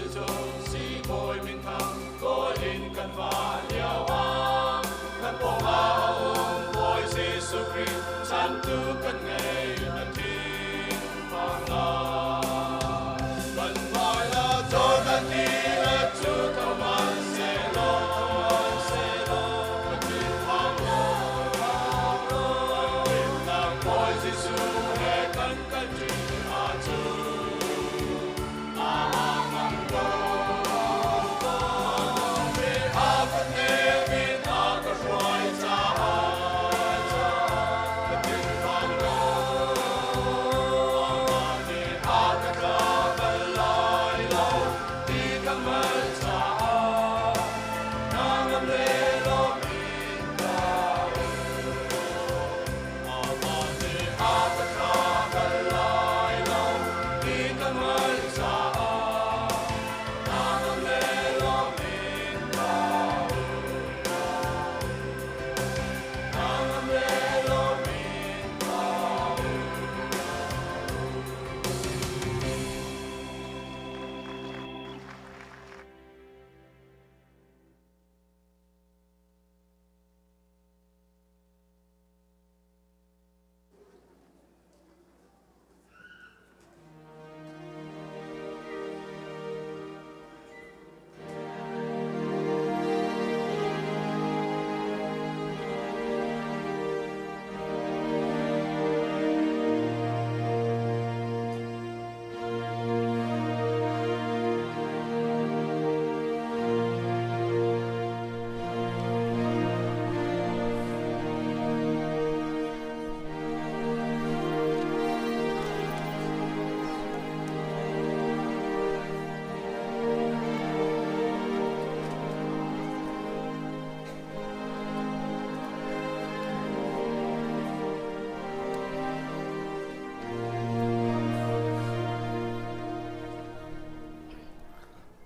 Sizung siibawi minthang kawl in kan va lio ah kan pawngah a um Bawi Jesuh Khrih chantu kan ngei na thin phang hlah. Kan hmai ah Jordan ti rat cu tho hmanhsehlaw ka thin phang lo. Kan himnak Bawi Jesuh he kan kalṭi ahcun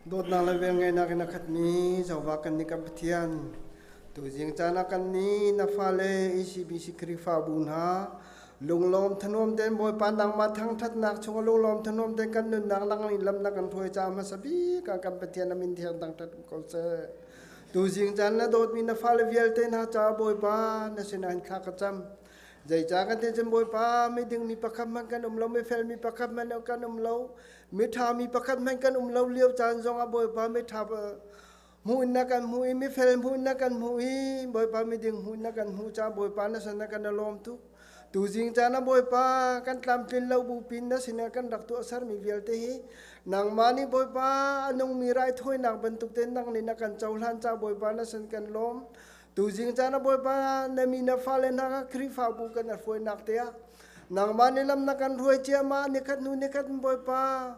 Dawtnak le velngeihnak in a khatmi Jehovah kan nih kan Pathian, tuzing caan ah kan nih na fale ECBC Khrihfabu hna lunglawm thanuam tein Bawipa nangmah thangṭhatnak chungah lunglawm thanuam tein kan nunnak nang nih lam na kan hruai caah hmasa bik ah kan Pathian a min thiang thangṭhat um ko seh. Tuzing caan na dawtmi na fale vialte hna caah Bawipa na sinah hin thla ka cam. Zeicah kan ti cun Bawipa miding mi pakhat hmanh kan um lo, mifel mi pakhat hmanh kan um lo, miṭha mi pakhat hmanh kan um lo lio caan zongah Bawipa miṭha hmuh in na kan hmuh i mifel hmuh in na kan hmuh i Bawipa miding hmuh in na kan hmuh caah Bawipa na sin ah kan i lawm tuk. Tuzing caan ah Bawipa kan tlamtlin lo bupin na sinah kan rak tuah sermi vialte hi nangmah nih Bawipa a nungmi raithawinak bantuk tein nang nih na kan cohlan caah Bawipa na sin kan lawm. Tuzing caan ah Bawipa na mi na fale hna kha Khrihfabu kan i hruainak te ah nangmah nih lam na kan hruai ciammah nikhat hnu nikhat in Bawipa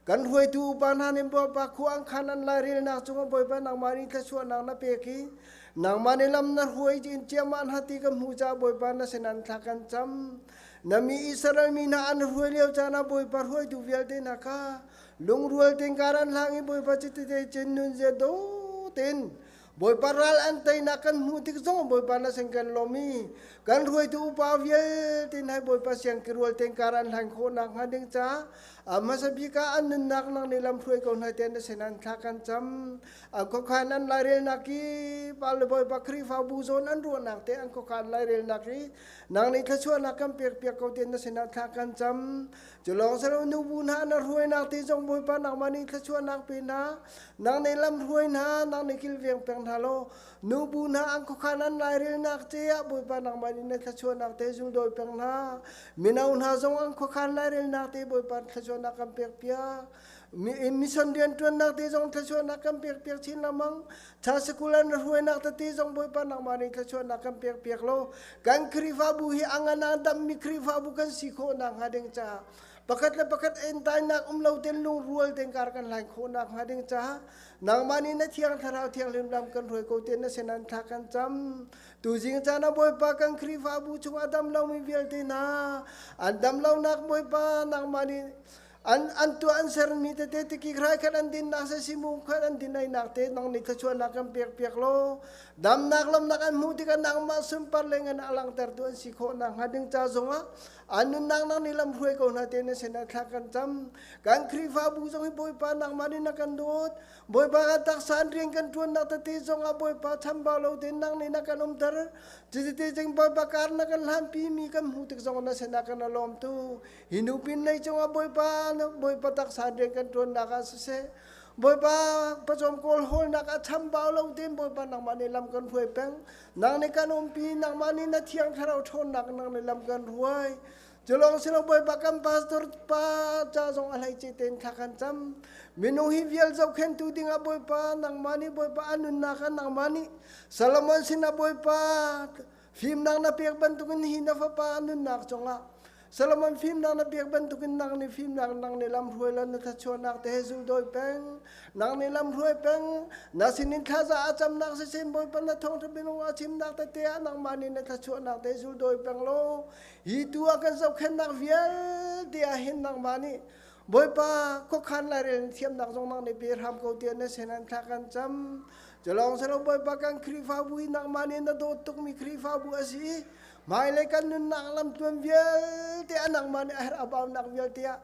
kan hruaitu upa hna nih Bawipa khua an khan an lairelnak cungah Bawipa nangmah nih thluachuahnak na pek i nangmah nih lam na hruai in ciammah hna ti kan hmuh caah Bawipa na sin an thla kan cam. Na mi Israel mi hna an hruai lio caan ah Bawipa hruaitu vialte hna kha lungrual tein kar an hlang i Bawipa citite cin nun zia do tein Bawipa ral an teinak kan hmuh tik zong Bawipa na sin kan lawm i kan hruaitu upa vialte hna Bawipa siang kirual ten kar an hlan khawh nak hnga ding ca a hmasa bik ah an nunnak nang nih lam hruai ko hna te na sin an thla kan cam an khuakhan an lairelnak i pa le Bawipa Khrihfabu zawn an ruahnak te an khuakhan lairelnak i nang nih thluachuahnak kan pek piak ko te na sin ah thla kan cam Cu lawng si lo nubu hna na hruainak ti zong Bawipa nangmah nih thluachuahnak pe hna. Nang nih lam hruai hna, nang nih kilveng peng hna law nubu hna an khuakhan an lairelnak ce ah Bawipa nangmah nih na thluachuahnak te zuldawi peng hna. Mino hna zong an khuakhan lairelnak te Bawipa thluachuahnak kan pek piak. Mission rianṭuannak te zong thluachuahnak kan pek piak chin lengmang. Cha sikul an hruainak tete zong Bawipa nangmah nih thluachuahnak kan pek piak law kan Khrihfabu hi a ngan a dammi Khrihfabu kan si khawh nakhnga ding caah pakhat le pakhat entainak um lo ten lungrual ten kar kan hlain khawh nakhnga ding caah nangmah nih na thiang thlarau thianghlim lam kan hruai ko ten na sinan thla kan cam tuzing caan ah Bawipa kan Khrihfabu chung a dam lomi vialte hna an dam lonak Bawipa nangmah nih An an tuah an sermi tete tiki hrai khat an dinnak se simu khat an din einak te nang nih thluachuahnak kan pek piak law damnak lomnak an hmuh tikah nangmah sunpar le ngan a langhtertu an si khawh nakhnga ding ca zongah An nunnak nang nih lam hruai ko hna te na sinah thla kan cam. Kan Khrihfabu zong hi Bawipa nangmah nih na kan dawt. Bawipa kan taksa an rian kan ṭuannak tete zong ah Bawipa chambau lo tein nang nih na kan umter. Cuti cing Bawipa kar na kan hlanpi mi kan hmuh tik zong na sinah kan lawm tu. Hi nu pin lei cungah Bawipa Bawipa taksa rian kan ṭuannak ah siseh, Bawipa pawcawm kawl hawlnak ah chambau lo tein Bawipa nangmah nih lam kan hruai peng. Nang nih kan umpi, nangmah nih na thiang thlarau ṭhawnnak nang nih lam kan hruai. Culawng silo Bawipa kan pastor pa ca zong a hleice tein thla kan cam. Minung hi vial zohkhentu dingah Bawipa nangmah nih Bawipa a nunnak ah nangmah nih Solomon sinah Bawipa fimnak na pek bantukin hi na fapa a nunnak cungah Solomon fimnak na pek bantukin nang nih fimnak nang nih lam hruai lan na thluachuahnak te he zul dawi peng nang nih lam hruai peng na sinin thlaza a camnak siseh Bawipa na thawngṭha minung a chimnak tete ah nangmah nih na thluachuahnak te zul dawi peng law Hi tu ah kan zohkhenhnak vialte ah hin nangmah nih Bawipa khuakhan lairel thiamnak zong nang nih pe hram ko tiah na sin an thla kan cam. Culawng silo Bawipa kan Khrihfabu hi nangmah nih na dawt tukmi Khrihfabu a si i hmailei kan nunnak lamtluan vialte a nangmah nih a herh a baunak vialte ah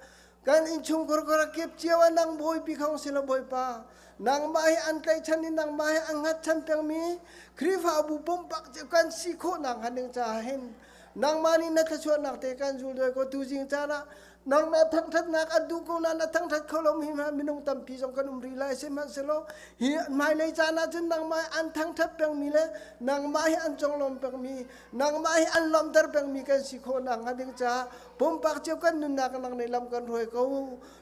kan innchungkhar kar kip cio ah nang bawipi khong silo Bawipa nangmah hi an tlaihchan i nangmah hi an hngatchan pengmi Khrihfabu pumpak cio kan si khawh nak hnga ding caah hin Nangmah nih na thluachuahnak te kan zul doi ko tuzing caan ah nangmah thangthatnak an duh ko nain a thangthat kho lomi hna minung tampi zong kan um rih lai sihmanhsehlaw hi hmailei caan ah cun nangmah an thangthat pengmi le nangmah hi an conglawm pengmi nangmah hi an lawmter pengmi kan si khawh nakhnga ding caah pumpak cio kan nunnak nang nih lam kan hruai ko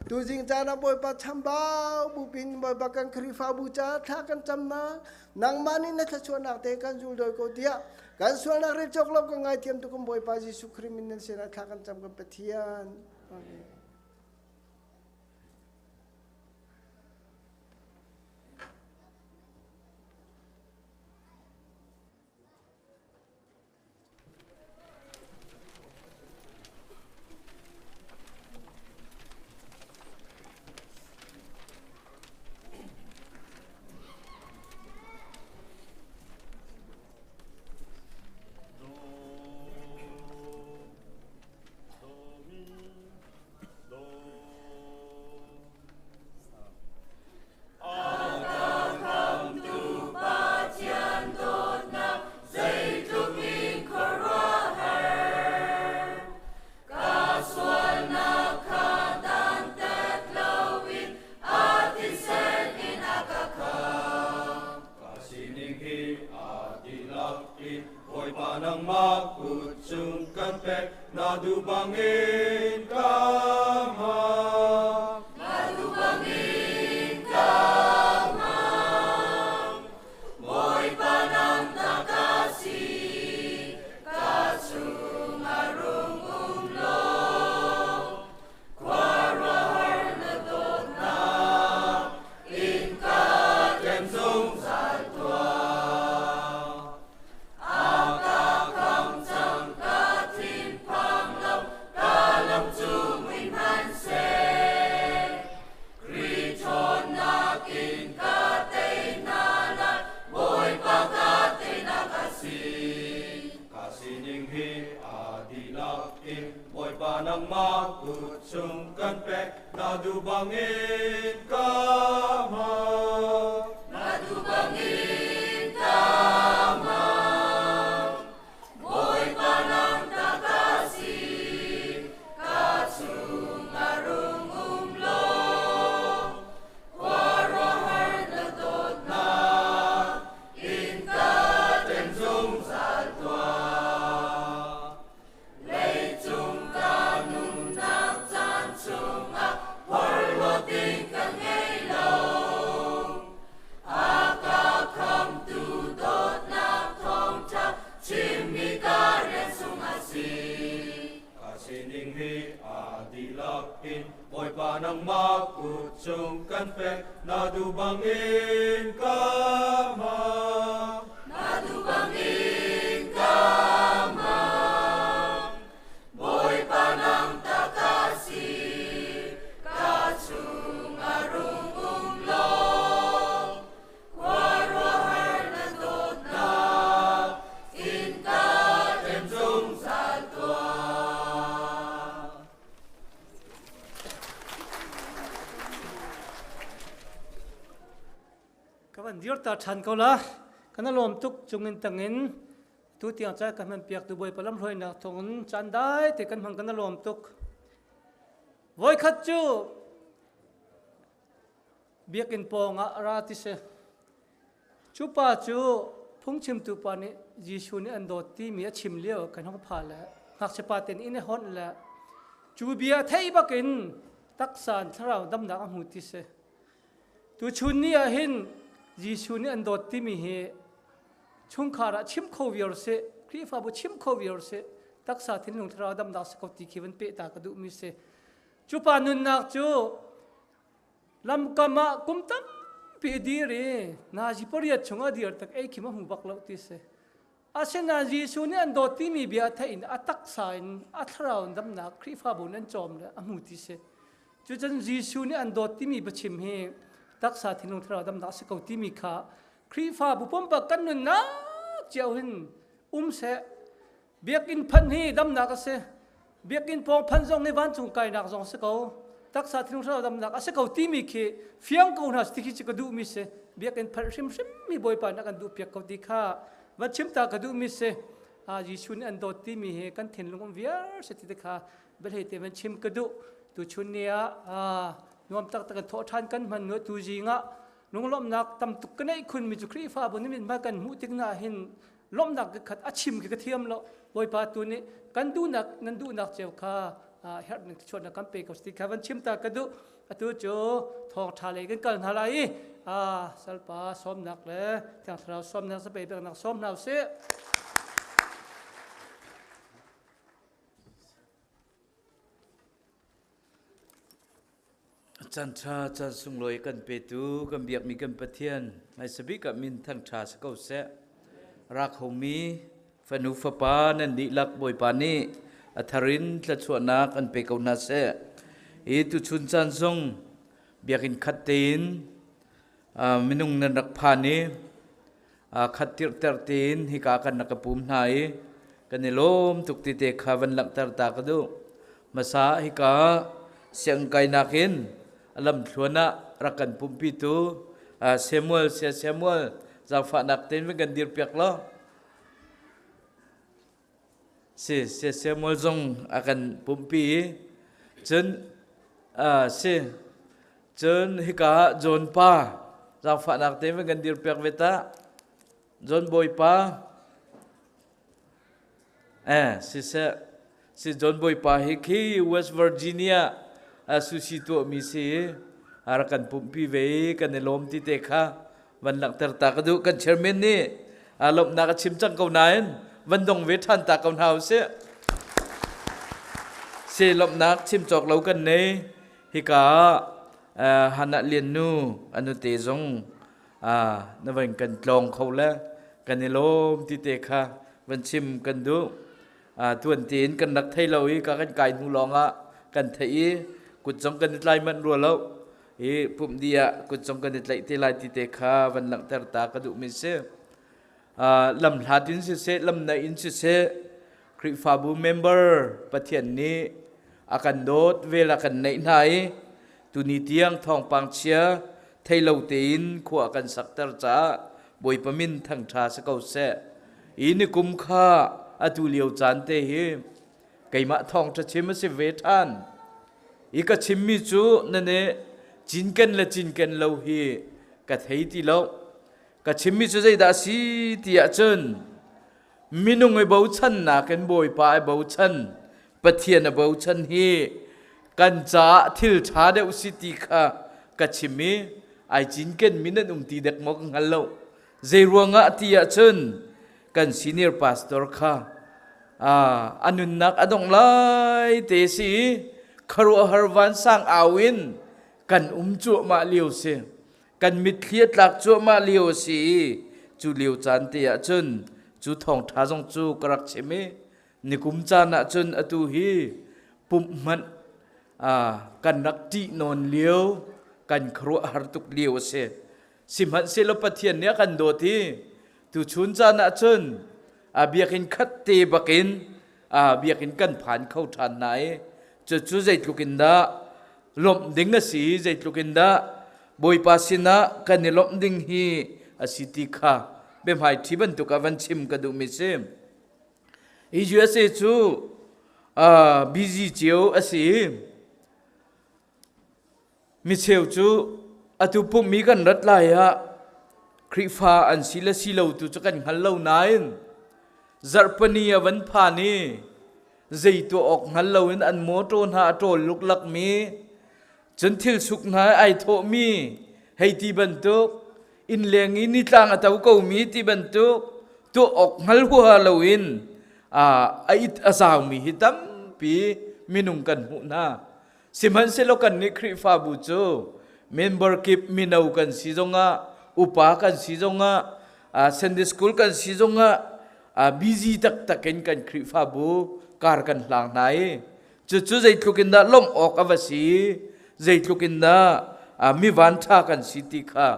tuzing caan ah Bawipa chambau bupin Bawipa kan Khrihfabu caah thla kan camnak nangmah nih na thluachuahnak te kan zul doi ko tiah Kan sualnak rel cawk lo ka ngaithiam tu kan Bawipa Jesuh Khrih min nan sinah thla kan cam kan Pathian. Amen. Kan dir ta ṭhan ko la. Kan lawm tuk cungin tangin tu tiang ca kan hman piak tu Bawipa lam hruainak thawngin caan dai te kan hmang kan lawm tuk. Voikhat cu biakinn pawng ah ra ti si. Cu pa cu phungchimtu pa nih Jesuh nih an dawt timi a chim lio kan hong pha le ngakchia pa ten inn i honh le cu bia theih bakin taksa in thlarau damnak a hmu ti si. Tuchun ni ah hin Jesuh nih an dawt timi hi chungkhar ah chim kho viar seh, Khrihfabu chim kho viar seh, taksa thinlung thlarau damnak si ko ti khi van peh ta ka duhmi si. Cu pa nunnak cu lamkam ah kum tampi dir i nazi pariat chung a dir tak ei khim a hmu bak lo ti si. Asinain Jesuh nih an dawt timi bia a theih in a taksa in a thlarau in damnak Khrihfabu in an cawm le a hmu ti si. Cucun Jesuh nih an dawt timi biachim hi taksa thinlung thlarau damnak si ko timi kha Khrihfabu pumpak kan nunnak cio hin um seh. Biakinn phanh hi damnak a si. Biakinn pawng phanh zong hi vancung kainak zong si ko. Taksa thinlung thlarau damnak a si ko timi khi fiang ko hna ti khi cu ka duhmi si. Biakinn phanh hrimhrim mi Bawipa nih a kan duhpiak ko ti kha van chim ta ka duhmi si. Jesuh nih an dawt timi hi kan thinlung um viar si ti te kha biahlei te van chim ka duh. Tuchun ni ah nuam taktak in thawh ṭhan kan hman nu tu zing ah lunglawmhnak tam tuk ka neih khun mi cu Khrihfabu nih mit kan hmuh tik na hin lawmhnak khat a chim khi ka thiam lo Bawipa tu nih kan duhnak nan duhnak cio kha herh ning chuahnak kan pe ko ti kha van chim ta ka duh atu cu thawngṭha lei kan kal hna lai i salpa sawmnak le thiang thlarau sawmnak zapei peknak sawm hna usih. Caan ṭha caan sunglawi kan petu kan biakmi kan Pathian hmaisabik ah min thangṭha si ko seh. Ra khomi fanu fapa nan dihlak Bawipa nih a thar in thluachuahnak an pe ko hna seh. Hi tuchun caan zong biakinn khat tein minung nan rak phan i khat tirhter tein hika kan rak ka pum hna i kan i lawm tuk ti te kha van langhter ta ka duh. Hmasa hika sianginn kainak in a lamthluan ah rak kan pumhpitu Samuel Sia Samuel zaangfahnak tein van kan dirpiak law. Si Sia Samuel zong a kan pumhpi i cun si cun hika ah John pa zaangfahnak tein van kan dirpiak ve ta. John Bawipa Eh, siseh, si John Bawipa hi khi West Virginia sushi tuahmi si a rak kan pumhpi ve i kan i lawm ti te kha van langhter ta ka duh. Kan chairman nih a lawmhnak a chim cang ko nain van dong ve ṭhan ta ko hna usih. Si lawmhnak chim cawk lo kan nei. Hika ah Hannah Lian nu anu te zong na van kan tlawng kho le kan i lawm ti te kha van chim kan duh. Tuan tein kan rak thei lo i ka kan kai hnu lawng ah kan theih i kut zong kan i tlai manh rua lo i pumh dih ah kut zong kan i tlaih te lai ti te kha van langhter ta ka duhmi si. Lam hlat in siseh lam naih in siseh Khrihfabu member Pathian nih a kan dawt vel a kan neih hna i tuni tiang thawngpang chia thei lo tein khua kan sakter caah Bawipa min thangṭha si ko seh. I nikum kha atu lio caan te hi keimah thawngṭha chim a si ve ṭhan. I ka chimmi cu na nih cinken le cinken lo hi ka thei ti lo. Ka chimmi cu zeidah a si ti ahcun minung i bochannak in Bawipa i bochan Pathian a bochan hi kan caah thil ṭha deuh si ti kha ka chim i ai cinken mi nan um ti dek maw ka hngal lo. Zei ruangah ti ahcun kan senior pastor kha a nunnak a dongh lai te si i khuaruahhar vansang au in kan um cuahmah lio si. Kan mitthli a tlak cuahmah lio a si i cu lio caan te ah cun cu thawngṭha zong cu ka rak chim i nikum caan ah cun atu hi pumh hmanh kan rak ṭih nawn lio kan khuaruahhar tuk lio a si. Sihmanhsehlaw Pathian nih a kan dawt i tuchun caan ah cun a biakinn khat te bakin biakinn kan phan kho ṭhan hna i cucu zeitluk in dah lawmh ding a si zeitluk in dah Bawipa sinah kan i lawmh ding hi a si ti kha biahmai ṭhi bantuk ah van chim ka duhmi si. Hi USA cu busy cio a si i micheu cu atu pumhmi kan rat lai ah Khrihfa an si le si lo tu cu kan hngal lo nain zarhpani a van phan i zei tuah awk hngal loin an mawṭaw hna a ṭawl luklakmi cun thil suk hna ai thawhmi hei ti bantuk innleng i nitlang a to komi ti bantuk tuah awk hngal huaha loin a it a zaumi hi tampi minung kan hmuh hna. Sihmanhsehlaw kannih Khrihfabu cu member kip mino kan si zongah upa kan si zongah Sunday school kan si zongah busy taktak in kan Khrihfabu kar kan hlang hna i cucu zeitluk in dah lawmh awk a va si, zeitluk in dah mi vanṭha kan si ti kha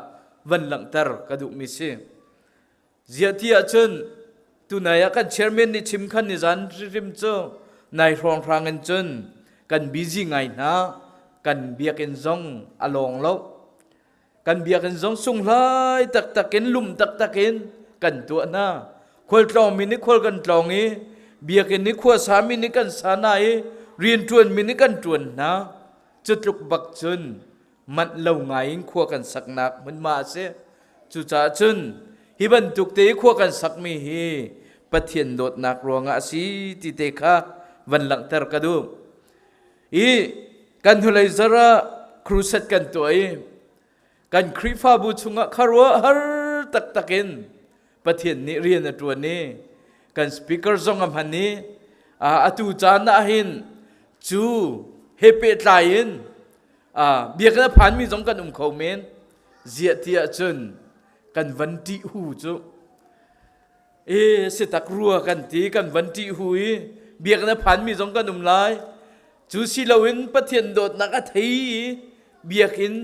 van langhter ka duhmi si. Ziah ti ahcun tunai ah kan chairman nih chim khan nizan hrim cu nai hrawnghrang in cun kan busy ngai hna, kan biakinn zong a lawng lo. Kan biakinn zong sunghlai taktak in lum taktak in kan tuah hna. Khualtlawng mi nih khual kan tlawng i biakinn nih khuasa mi nih kan sa hna i rianṭuan mi nih kan ṭuan hna. Cutluk bak cun manh lo ngai in khua kan saknak hmunhma a si. Cucaah cun hi bantuk te i khua kan sakmi hi Pathian dawtnak ruangah a si ti te kha van langhter ka duh. I kan hnulei zarh ah crusade kan tuah i kan Khrihfabu chungah khuaruahhar taktak in Pathian nih rian a ṭuan i kan speaker zong a hman i atu caan ah hin cu he pehtlai in biakinn a phanmi zong kan um kho men. Ziah ti ahcun kan van ṭih hu cu e sitak rua kan ti, kan van ṭih hu i biakinn a phanmi zong kan um lai. Cu si loin Pathian dawtnak a thei i biakinn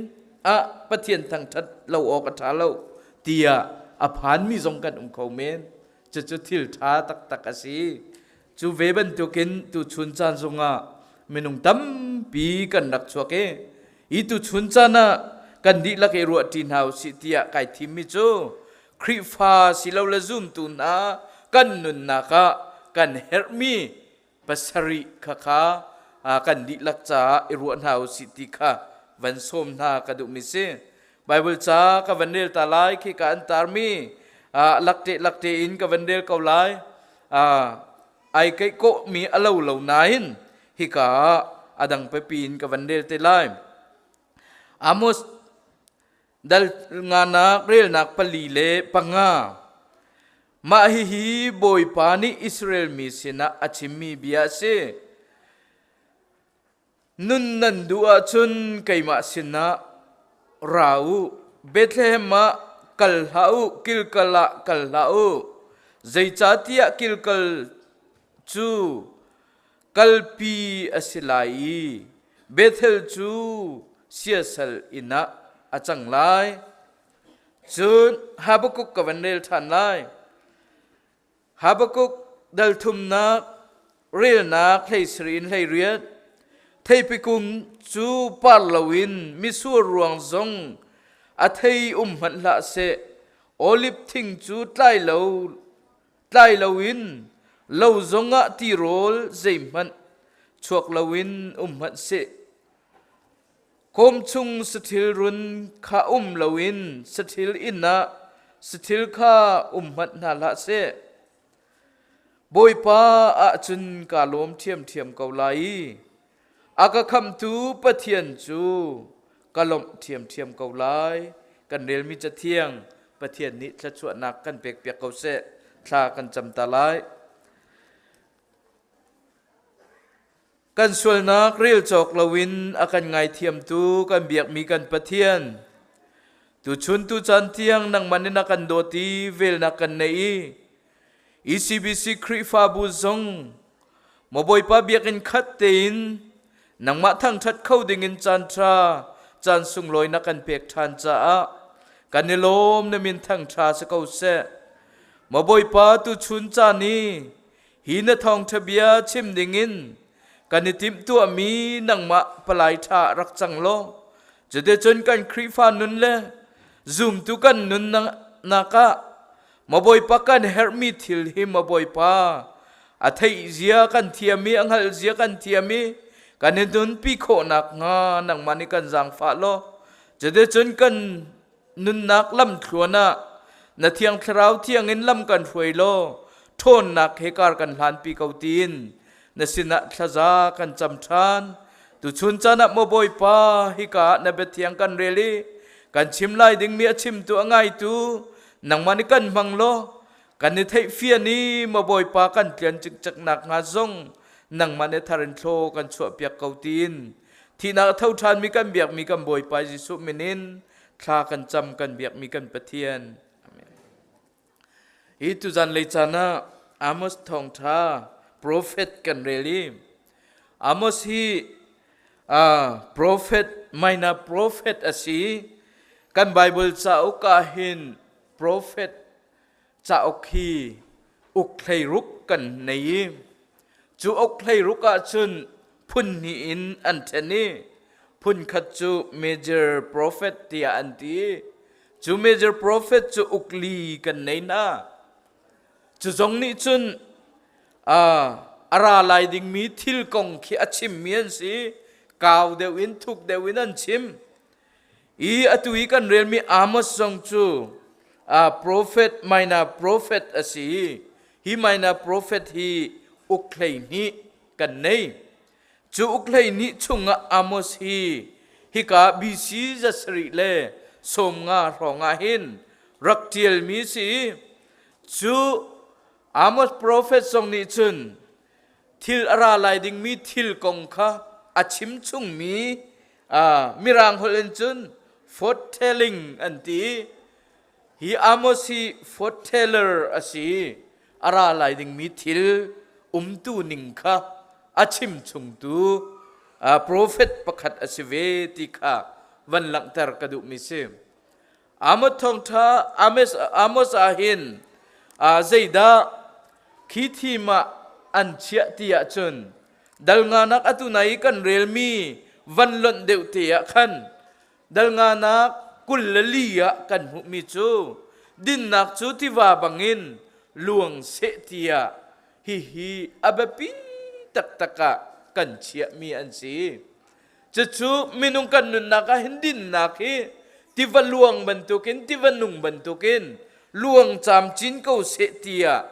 ah Pathian thangṭhat lo awk a ṭha lo tiah a phanmi zong kan um kho men. Cucu thil ṭha taktak a si. Cu ve bantukin tuchun caan zongah minung tampi kan rak chuak i hi tuchun caan ah kan dihlak i ruahṭi hna usih tiah kai thimmi cu Khrihfa silole zumtu hna kan nunnak ah kan herhmi pasarih khakha kan dihlak caah i ruah hna usih ti kha van sawm hna ka duhmi si. Bible ca ka van rel ta lai khi ka an tarmi lakte lakte in ka van rel ko lai. Ai keih kawhmi a lo lo nain hika ah a dang pipi in ka van rel te lai. Amos dal nganak relnak 4 le 5. Mah hihi Bawipa nih Israel mi sinah a chimmi bia a si. Nun nan duh ahcun keimah sinah ra u. Bethlehem ah kal hlah u, Gilgal ah kal hlah u. Zeicahtiah Gilgal cu kalpi a si lai i Bethel cu siasal inn ah a cang lai. Cun Habakkuk ka van rel ṭhan lai. Habakkuk dal thumnak relnak 17 in 18. Theipi kung cu par loin mitsur ruang zong a thei um hmanh hlah seh, oliv thing cu tlai lo tlai loin lo zongah tirawl zeihmanh chuak loin um hmanh seh. Kawm chung saṭhil run kha um loin saṭhil inn ah saṭhil kha um hmanh hna hlah seh. Bawipa ahcun kaa lawm ṭhiamṭhiam ko lai i a ka khamhtu Pathian cu ka lawmh ṭhiamṭhiam ko lai. Kan relmi Cathiang Pathian nih thluachuahnak kan pekpiak ko seh. Thla kan cam ta lai. Kan sualnak rel cawk loin a kan ngaithiamtu kan biakmi kan Pathian, tuchun tucaan tiang nangmah nih na kan dawt i velnak kan neih i ECBC Khrihfabu zong maw Bawipa biakinn khat tein nangmah thangṭhat kho dingin caan ṭha caan sunglawi na kan pek ṭhan caah kan i lawm. Na min thangṭha si ko seh. Maw Bawipa, tuchun caan i hi na thawngṭha bia chim dingin kan i timhtuahmi nangmah palai ṭha rak cang law, cuticun kan Khrihfa nun le zumtu kan nun. nak ah maw Bawipa kan herhmi thil hi maw Bawipa a theih zia kan thiam i a hngalh zia kan thiam i kan i nunpi khawh nakhnga nangmah nih kan zaangfah law cuticun kan nunnak lamthluan ah na thiang thlarau thiang in lam kan hruai law ṭhawnnak he kar kan hlanpi ko tiin na sinah thlaza kan cam ṭhan. Tuchun caan ah maw Bawipa hika ah na biathiang kan rel i kan chim lai dingmi a chimtu a ngaitu nangmah nih kan hmang law kan i theihfian i maw Bawipa kan tlian cikcek nakhnga zong nangmah nih thar in thlaw kan chuahpiak ko tiin thihnak a tho ṭhanmi kan biakmi kan Bawipa Jesuh min in thla kan cam kan biakmi kan Pathian. Amen. Hi tuzan lei caan ah Amos thawngṭha prophet kan rel i Amos hi prophet minor prophet a si. Kan Bible cauk ah hin prophet cauk hi uk hleiruk kan nei i cu uk hleiruk ah cun phun hnih in an ṭhen i phun khat cu major prophet tiah an ti. Cu major prophet cu ukli kan nei hna. Cu zong nih cun a ra lai dingmi thil kong khi a chimmi an si. Kau deuh in thuk deuh in an chim. I atu i kan relmi Amos zong cu prophet minor prophet a si. Hi minor prophet hi uk 12 kan nei. Cu uk 12 chungah Amos hi hika BC 750 hrawng ah hin rak ṭialmi si. Cu Amos profet zong nih cun thil a ra lai dingmi thil kong kha a chim chungmi Mirang holh in cun foretelling an ti. Hi Amos hi foreteller a si. A ra lai dingmi thil umtu ning kha a chim chungtu profet pakhat a si ve ti kha van langhter ka duhmi si. Amos thawngṭha Amos ah hin zeidah khi thim ah an chiah ti ahcun dal nganak atu nai i kan relmi van lonh deuh te ah khan Dal nganak 24 ah kan hmuhmi cu dinnak cu tiva bangin luang seh tiah hihi a biapi taktak ah kan chiahmi an si. Cucu minung kan nunnak ah hin dinnak hi tiva luang bantukin tiva nung bantukin luang camcin ko seh tiah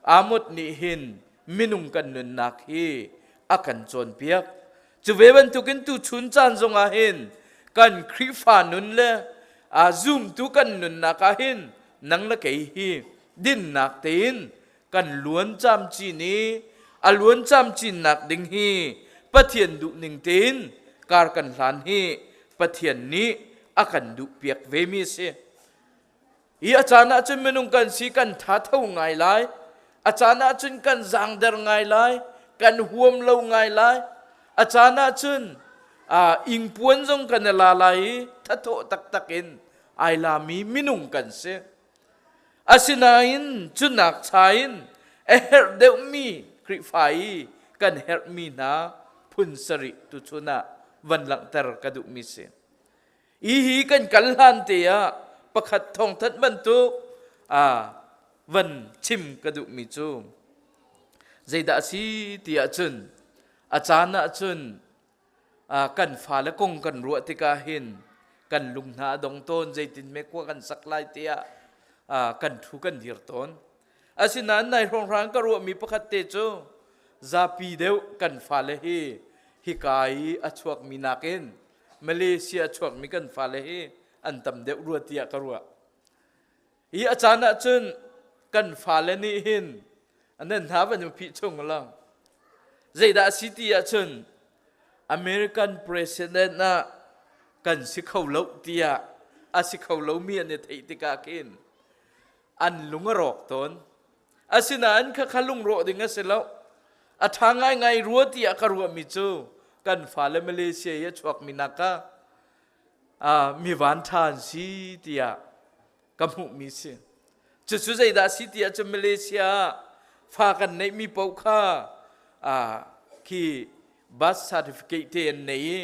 Amot nih hin minung kan nunnak hi a kan cawnpiak. Cu ve bantukin tuchun caan zongah hin kan Khrihfa nun le a zumtu kan nunnak ah hin nang le kei hi dinnak tein kan luan camcin i a luan camcinnak ding hi Pathian duhning tein kar kan hlan hi Pathian nih a kan duhpiak ve mi a si. Hi a caan ahcun minung kan si kan tha tho ngai lai. A caan ahcun kan zaangder ngai lai. Kan huam lo ngai lai. A caan ahcun ingpuan zong kan i la lai i thathawh taktak in ai lami minung kan si. Asinain cunak cha in a herh deuhmi Khrihfa i kan herhmi hna phun sarih tuchun ah van langhter ka duhmi si. Hi kan kal hlan te ah pakhat thawngthanh bantuk van chim ka duhmi cu zeidah a si ti ahcun a caan ahcun kan fale kong kan ruah tikah hin kan lung hna a dong tawn zeitin me khua kan sak lai tiah kan thu kan dir tawn. Asinain nai hrawnghrang ka ruahmi pakhat te cu zapi deuh kan fale hi hika i a chuakmi nakin Malaysia chuakmi kan fale hi an tam deuh rua tiah ka ruah. Hi a caan ahcun kan fale nih hin an hna van phih chung lang. Zeidah a si ti ahcun American president ah kan si kho lo tiah a si kho lomi an i theih tikah khin an lung a rawk tawn. Asinain khakha lungrawh ding a si lo. A ṭha ngaingai rua tiah ka ruahmi cu kan fale Malaysia i a chuakmi nak ah mi van ṭha an si tiah ka hmuhmi si. Cucu zeidah a si tiah cun Malaysia ah fa kan neihmi paoh kha khi birth certificate te an nei i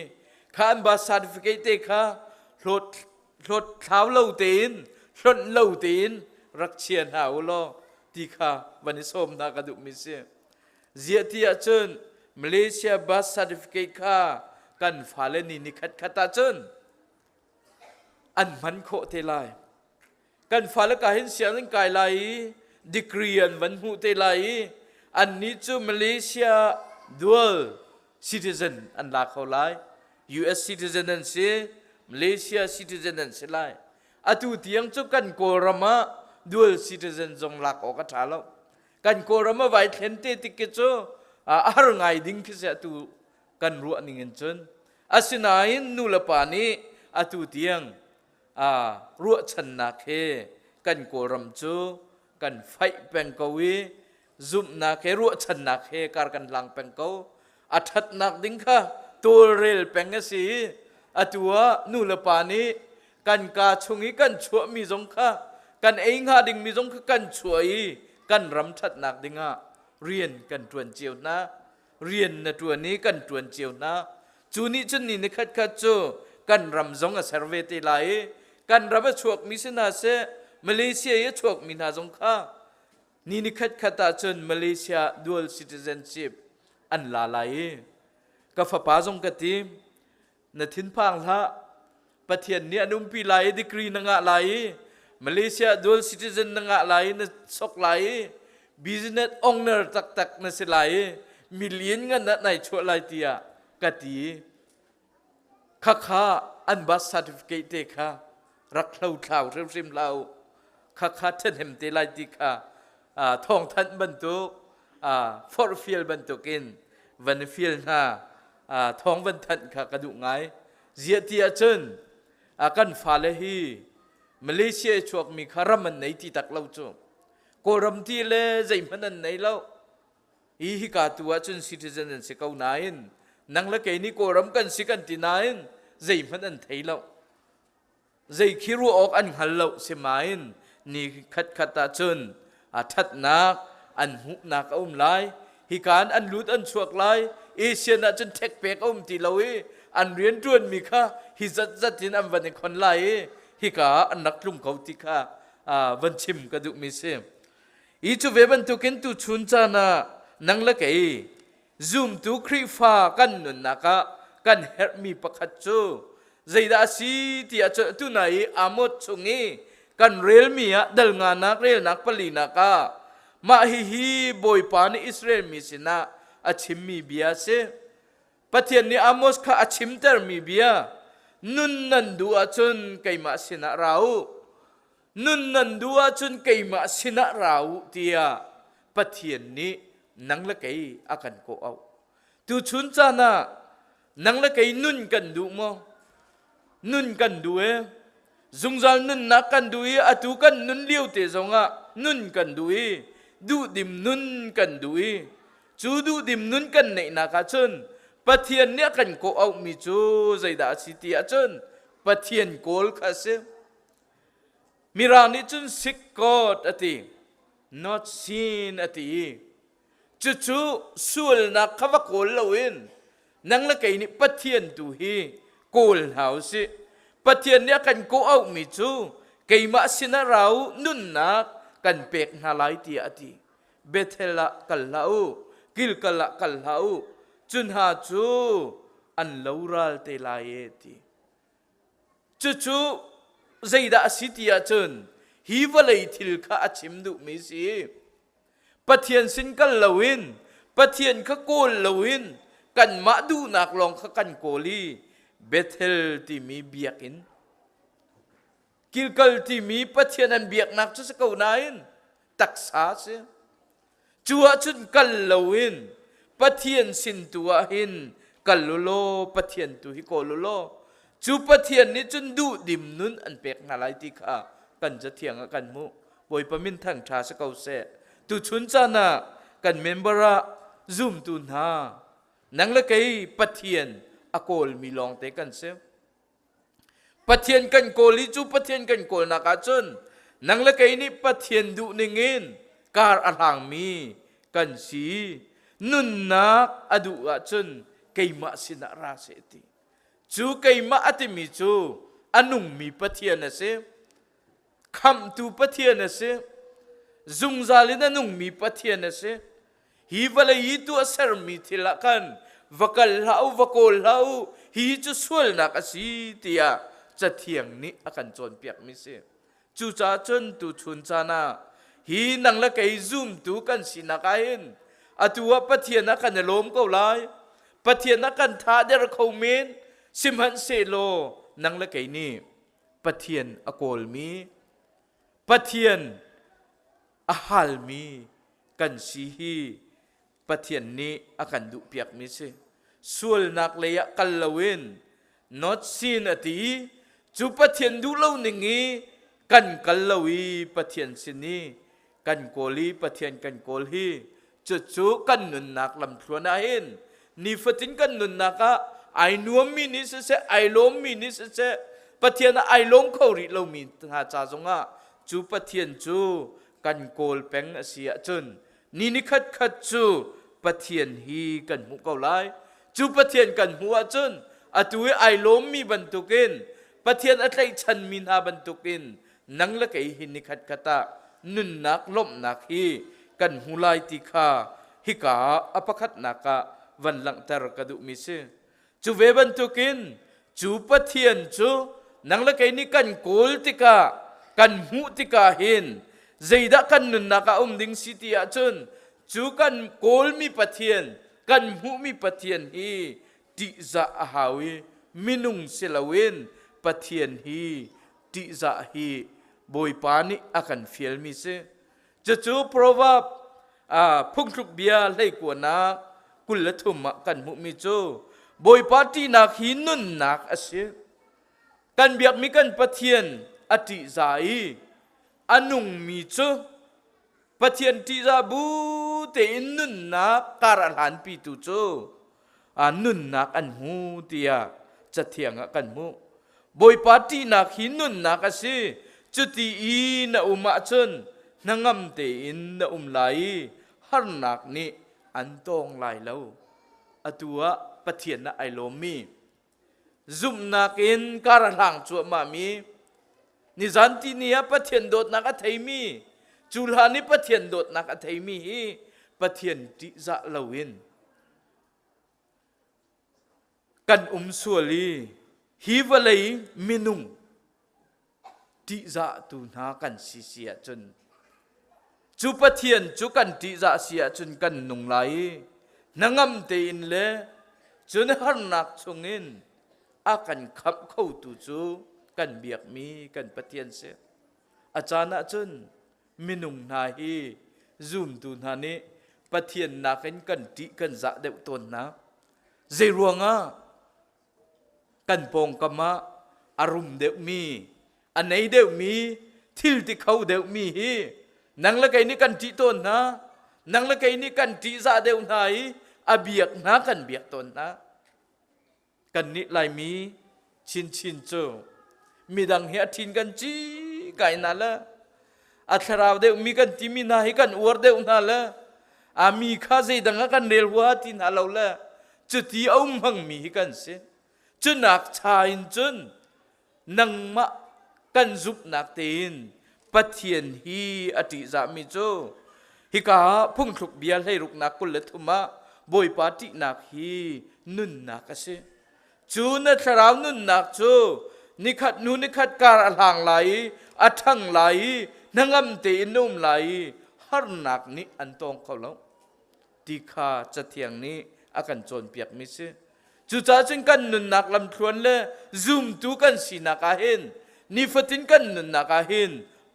kha an birth certificate te kha hlawt thlau lo tein hlonh lo tein rak chia hna u law ti kha van i sawm hna ka duhmi si. Ziah ti ahcun Malaysia birth certificate kha kan fale ni ni khat khat ahcun an hman khawh te lai. Kan fale ka hin sianginn kai lai i degree an van hmuh te lai i annih cu Malaysia dual citizen an la kho lai. US citizen an si, Malaysia citizen an si lai. Atu tiang cu kan Kawlram ah dual citizen zong lak awk a ṭha lo. Kan Kawlram a vai thlen te tik khi cu a har ngai ding khi si atu kan ruah ning in cun. Asinain nu le pa nih atu tiang ruahchannak he kan Kawlram cu kan faih peng ko i zumhnak he ruahchannak he kar kan hlang peng ko. A ṭhatnak ding kha tawlrel peng a si i atu ah nu le pa nih kan kaa chung i kan chuahmi zong kha kan ei hnga dingmi zong kha kan chuah i kan ram ṭhatnak dingah rian kan ṭuan cio hna. Rian na ṭuan i kan ṭuan cio hna. Cu nih cun ni ni khat khat cu kan ram zong a ser ve te lai i kan ram a chuakmi si hna seh, Malaysia i a chuakmi hna zong kha ni ni khat khat ah cun Malaysia dual citizenship an la lai i ka fapa zong ka ti na thinphang hlah Pathian nih an umpi lai i degree na ngah lai i Malaysia dual citizen na ngah lai i na sok lai i business owner taktak na si lai i million ngan ah nai chuah lai tiah ka ti khakha an birth certificate te kha rak hlo thlau hrimhrim hlah u khakha ṭhahnem te lai ti kha thawngthanh bantuk forhfial bantukin van fial hna thawng van thanh kha ka duh ngai ziah ti ahcun kan fale hi Malaysia i chuakmi kha ram an nei ti tak lo cu Kawlram ti le zeihmanh an nei lo hi hika tu ahcun citizen an si ko nain nang le kei nih Kawlram kan si kan ti nain zeihmanh an thei lo zei khi ruah awk an hngal lo simain ni khatkhat ahcun a ṭhatnak an hmuhnak a um lai hika in an lut an chuak lai Asian ahcun ṭhek pek a um ti lo i an rianṭuanmi kha hi zatzat in an van i khon lai i hika ah an rak tlung ko ti kha van chim ka duhmi si i cu ve bantukin tu chun caan ah nang le kei Zumtu Khrihfa kan nunnak ah kan herhmi pakhat cu zeidah a si ti ah tuna i Amos chung i kan relmi ah dal nganak relnak palinak ah mah hihi Bawipa nih Israel mi sinah a chimmi bia a si. Pathian nih Amos kha a chimtermi bia nun nan duh ahcun keimah sinah ra u. Nun nan duh ahcun keimah sinah ra u tiah Pathian nih nang le kei a kan kawh auh. Tuchun caan ah nang le kei nun kan duh maw? Nun kan duh e. Zungzal nunnak kan duh i atu kan nun lio te zongah nun kan duh i duhdim nun kan duh i cu duhdim nun kan neihnak ahcun Pathian nih a kan kawh auhmi cu zeidah a si ti ahcun Pathian kawl kha a si. Mirang nih cun sick God a ti, not sin a ti. Cucu sualnak kha va kawl loin nang le kei nih Pathian tu hi kawl hna u sih. Pathian nih a kan kawh auhmi cu keimah sinah ra u nunnak kan pek hna lai tiah a ti. Bethel ah kal hlah u, Gilgal ah kal hlah u, cu hna cu an loral te lai e ti. Cucu zeidah a si ti ahcun hi vawlei thil kha a chim duhmi si. Pathian sin kal loin, Pathian kha kawl loin kanmah duhnak lawng kha kan kawl i Bethel timi biakinn Kilkal timi Pathian an biaknak cu si ko nain taksa a si. Cu ahcun kal loin Pathian sin tu ah hin kal u law Pathian tu hi kawl u law cu Pathian nih cun duhdim nun an pek hna lai ti kha kan cathiang ah kan hmuh. Bawipa min thangṭha si ko seh. Tuchun caan ah kan member ah zumtu hna nang le kei Pathian a kawlmi lawngte kan si. Pathian kan kawl i cu Pathian kan kawlnak ahcun nang le kei nih Pathian duh ningin kar a hlangmi kan si. Nunnak a duh ahcun keimah sinah ra seh ti. Cu keimah a timi cu a nungmi Pathian a si. Khamhtu Pathian a si. Zungzal in a nungmi Pathian a si. Hi vawlei i tuahsermi thil ah khan va kal hlah u, va kawl hlah u, hi cu sualnak a si tiah Cathiang nih a kan cawnpiakmi si. Cucaah cun tuchun caan ah hi nang le kei zumtu kan sinak ah hin atu ah Pathian ah kan i lawm ko lai. Pathian ah kan tha der kho men. Sihmanhsehlaw nang le kei nih Pathian a kawlmi, Pathian a halmi kan si hi Pathian nih a kan duhpiakmi si. Sualnak lei ah kal loin not sin a ti cu Pathian duh lo ning i kan kal lo i Pathian sin i kan kawl i Pathian kan kawl hi cucu kan nunnak lamthluan ah hin nifatin kan nunnak ah ai nuammi nih siseh ai lawmmi nih siseh Pathian ah ai lawm kho rih lomi hna ca zongah cu Pathian cu kan kawl peng a si ahcun ni ni khat khat cu Pathian hi kan hmuh ko lai. Cu Pathian kan hmuh ahcun atu i ai lawmmi bantukin Pathian a tlaihchanmi hna bantukin nang le kei hi ni khat khat ah nunnak lawmhnak hi kan hmu lai ti kha hika ah a pakhatnak ah van langhter ka duhmi si. Cu ve bantukin cu Pathian cu nang le kei nih kan kawl tikah kan hmuh tikah hin zeidah kan nunnak ah um ding si ti ahcun cu kan kawlmi Pathian kan hmuhmi Pathian hi ṭihzah a hau i minung si loin Pathian hi ṭihzah hi Bawipa nih a kan fialmi si. Cucu Proverb phungthluk bia hleikuanak 23 ah kan hmuhmi cu Bawipa ṭihnak hi nunnak a si. Kan biakmi kan Pathian a ṭihzah i a nungmi cu Pathian ṭihzah bu tein nunnak kar a hlanpitu cu nunnak an hmu tiah Cathiang ah kan hmuh. Bawipa ṭihnak hi nunnak a si. Cuti i na um ahcun hnangam tein na um lai i harnak nih an tawng lai lo. Atu ah Pathian ah ai lawmmi, zumhnak in kar a hlang cuahmahmi, nizan ti ni ah Pathian dawtnak a theimi, cu hlan i Pathian dawtnak a theimi hi Pathian ṭihzah loin kan um sual i hi vawlei minung ṭihzahtu hna kan si si ahcun cu Pathian cu kan ṭihzah si ahcun kan nung lai i hnangam tein le cun harnak chungin a kan khamh khotu cu kan biakmi kan Pathian si. A caan ahcun minung hna hi zumtu hna nih Pathian nakin kan ṭih kan zah deuh tawn hna. Zeiruangah kan pawngkam ah a rum deuhmi, a nei deuhmi, thil ti kho deuhmi hi nang le kei nih kan ṭih tawn hna. Nang le kei nih kan ṭihzah deuh hna i a biak hna kan biak tawn hna. Kannih Laimi chinchin cu midang hi a ṭhin kan ci kai hna le a thlarau deuhmi kan timi hna hi kan uar deuh hna le a mi kha zeidang ah kan rel hua ti hna lo le cuti a um hmangmi hi kan si. Cunak cha in cun nangmah kan zumhnak tein Pathian hi a ṭihzahmi cu hika ah phungthluk bia hleiruknak 23 ah Bawipa ṭihnak hi nunnak a si. Cu na thlarau nunnak cu nikhat hnu nikhat kar a hlang lai i a ṭhang lai i hnangam tein na um lai i harnak nih an tawng kho lo ti kha Cathiang nih a kan cawnpiakmi si. Cucaah cun kan nunnak lamthluan le zumtu kan sinak ah hin nifatin kan nunnak ah hin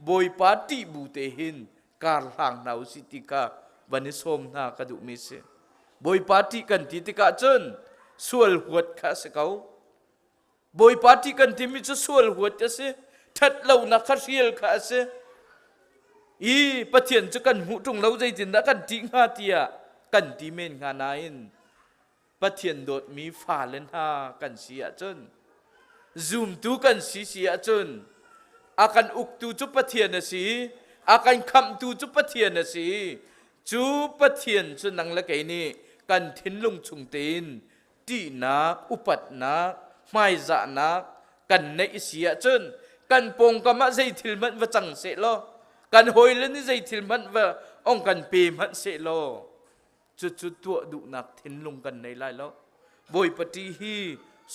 Bawipa ṭih bu te hin kar hlang hna usih ti kha van i sawm hna ka duhmi si. Bawipa ṭih kan ti tikah cun sual huat kha a si ko. Bawipa ṭih kan timi cu sual huat a si. Ṭhat lonak kha hrial kha a si. I Pathian cu kan hmuh ṭung lo zeitindah kan ṭih hnga tiah kan ti men hnga nain Pathian dawtmi fale hna kan si ahcun zumtu kan si si ahcun a kan uktu cu Pathian a si a kan khamhtu cu Pathian a si cu Pathian cu nang le kei nih kan thinlung chung tein ṭihnak upatnak hmaizahnak kan neih si ahcun kan. Kan pawngkam ah zei thil hmanh va cang seh law, kan hawile nih zei thil hmanh va ong kan pe hmanh seh law, cucu tuah duhnak thinlung kan nei lai lo. Bawipa ṭih hi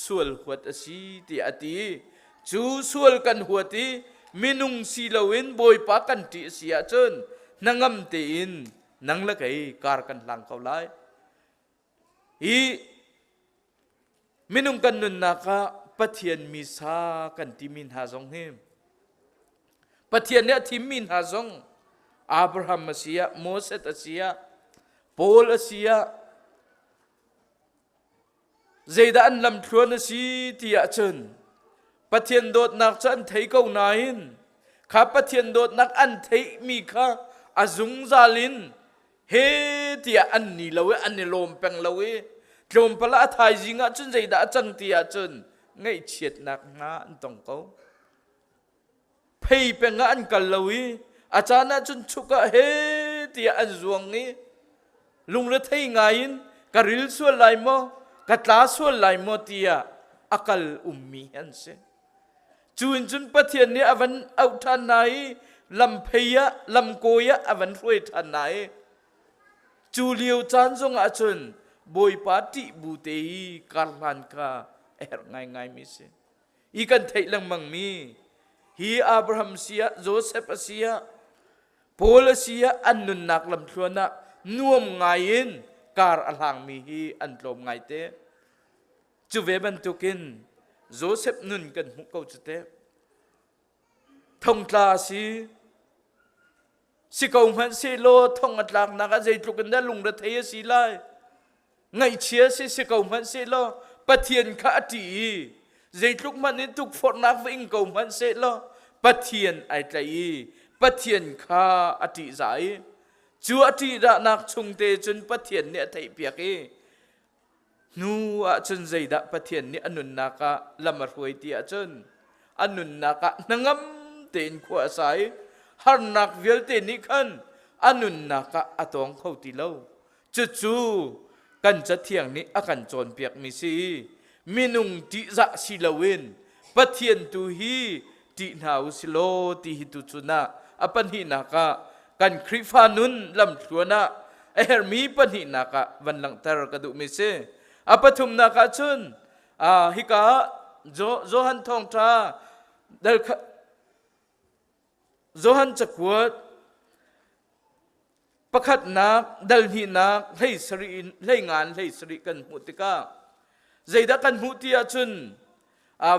sual huat a si tiah a ti. Cu sual kan huat i minung si loin Bawipa kan ṭih a si ahcun hnangam tein nang le kei kar kan hlang ko lai. Hi minung kan nunnak ah Pathian misa kan timi hna zong hi Pathian nih a thimmi hna zong Abraham a si ah, Moses a si ah, Paul a si ah, zeidah an lamthluan a si ti ahcun Pathian dawtnak cu an thei ko nain kha Pathian dawtnak an theihmi kha a zungzal in he tiah an ni lo i an i lawm peng lo i tlawmpal ah a thaizing ah cun zeidah a cang ti ahcun ngaihchiatnak hna an tong ko. Phei peng ah an kal lo i a caan ah cun chuk ah he tiah an zuang i lungrethei ngai in ka ril sual lai maw ka tla sual lai maw tiah a kal ummi an si. Cu in cun Pathian nih a van auh ṭhan hna i lamphei ah lamkawi ah a van hruai ṭhan hna i cu lio caan zongah cun Bawipa ṭih bu te i karhlan kha a herh ngaingaimi a si. Hi kan theih lengmangmi hi Abraham si ah Joseph a si ah Paul a si ah an nunnak lamthluan ah nuam ngai in kar a hlangmi hi an tlawm ngai te. Cu ve bantukin Joseph nun kan hmuh ko cu teh. Thongtla a si. Si ko hmanh sehlaw thong a tlaknak ah zeitluk in dah lungrethei a si lai. Ngaihchia si si ko hmanh sehlaw Pathian kha a ṭih i zeitluk hmanh in tukforhnak va ing ko hmanh sehlaw Pathian ai tlaih i Pathian kha a ṭihzah i cu a ṭihzahnak chungte cun Pathian nih a theihpiak i Hnu ahcun zeidah Pathian nih a nunnak ah lam a hruai ti ahcun a nunnak ah hnangam tein khua a sa i harnak vialte nih khan a nunnak ah a tawng kho ti lo. Cucu kan Cathiang nih a kan cawnpiakmi si. Minung ṭihzah si loin Pathian tu hi ṭih hna u si law ti hi tuchun ah a pahnihnak ah kan Khrihfa nun lamthluan ah a herhmi pahnihnak ah van langhter ka duhmi si. A pathumnak ah cun hika Johan thawngṭha Johan cakuat pakhatnak dal hnihnak hlei sarih in hlei ngan hlei sarih kan hmuh tikah zeidah kan hmuh ti ahcun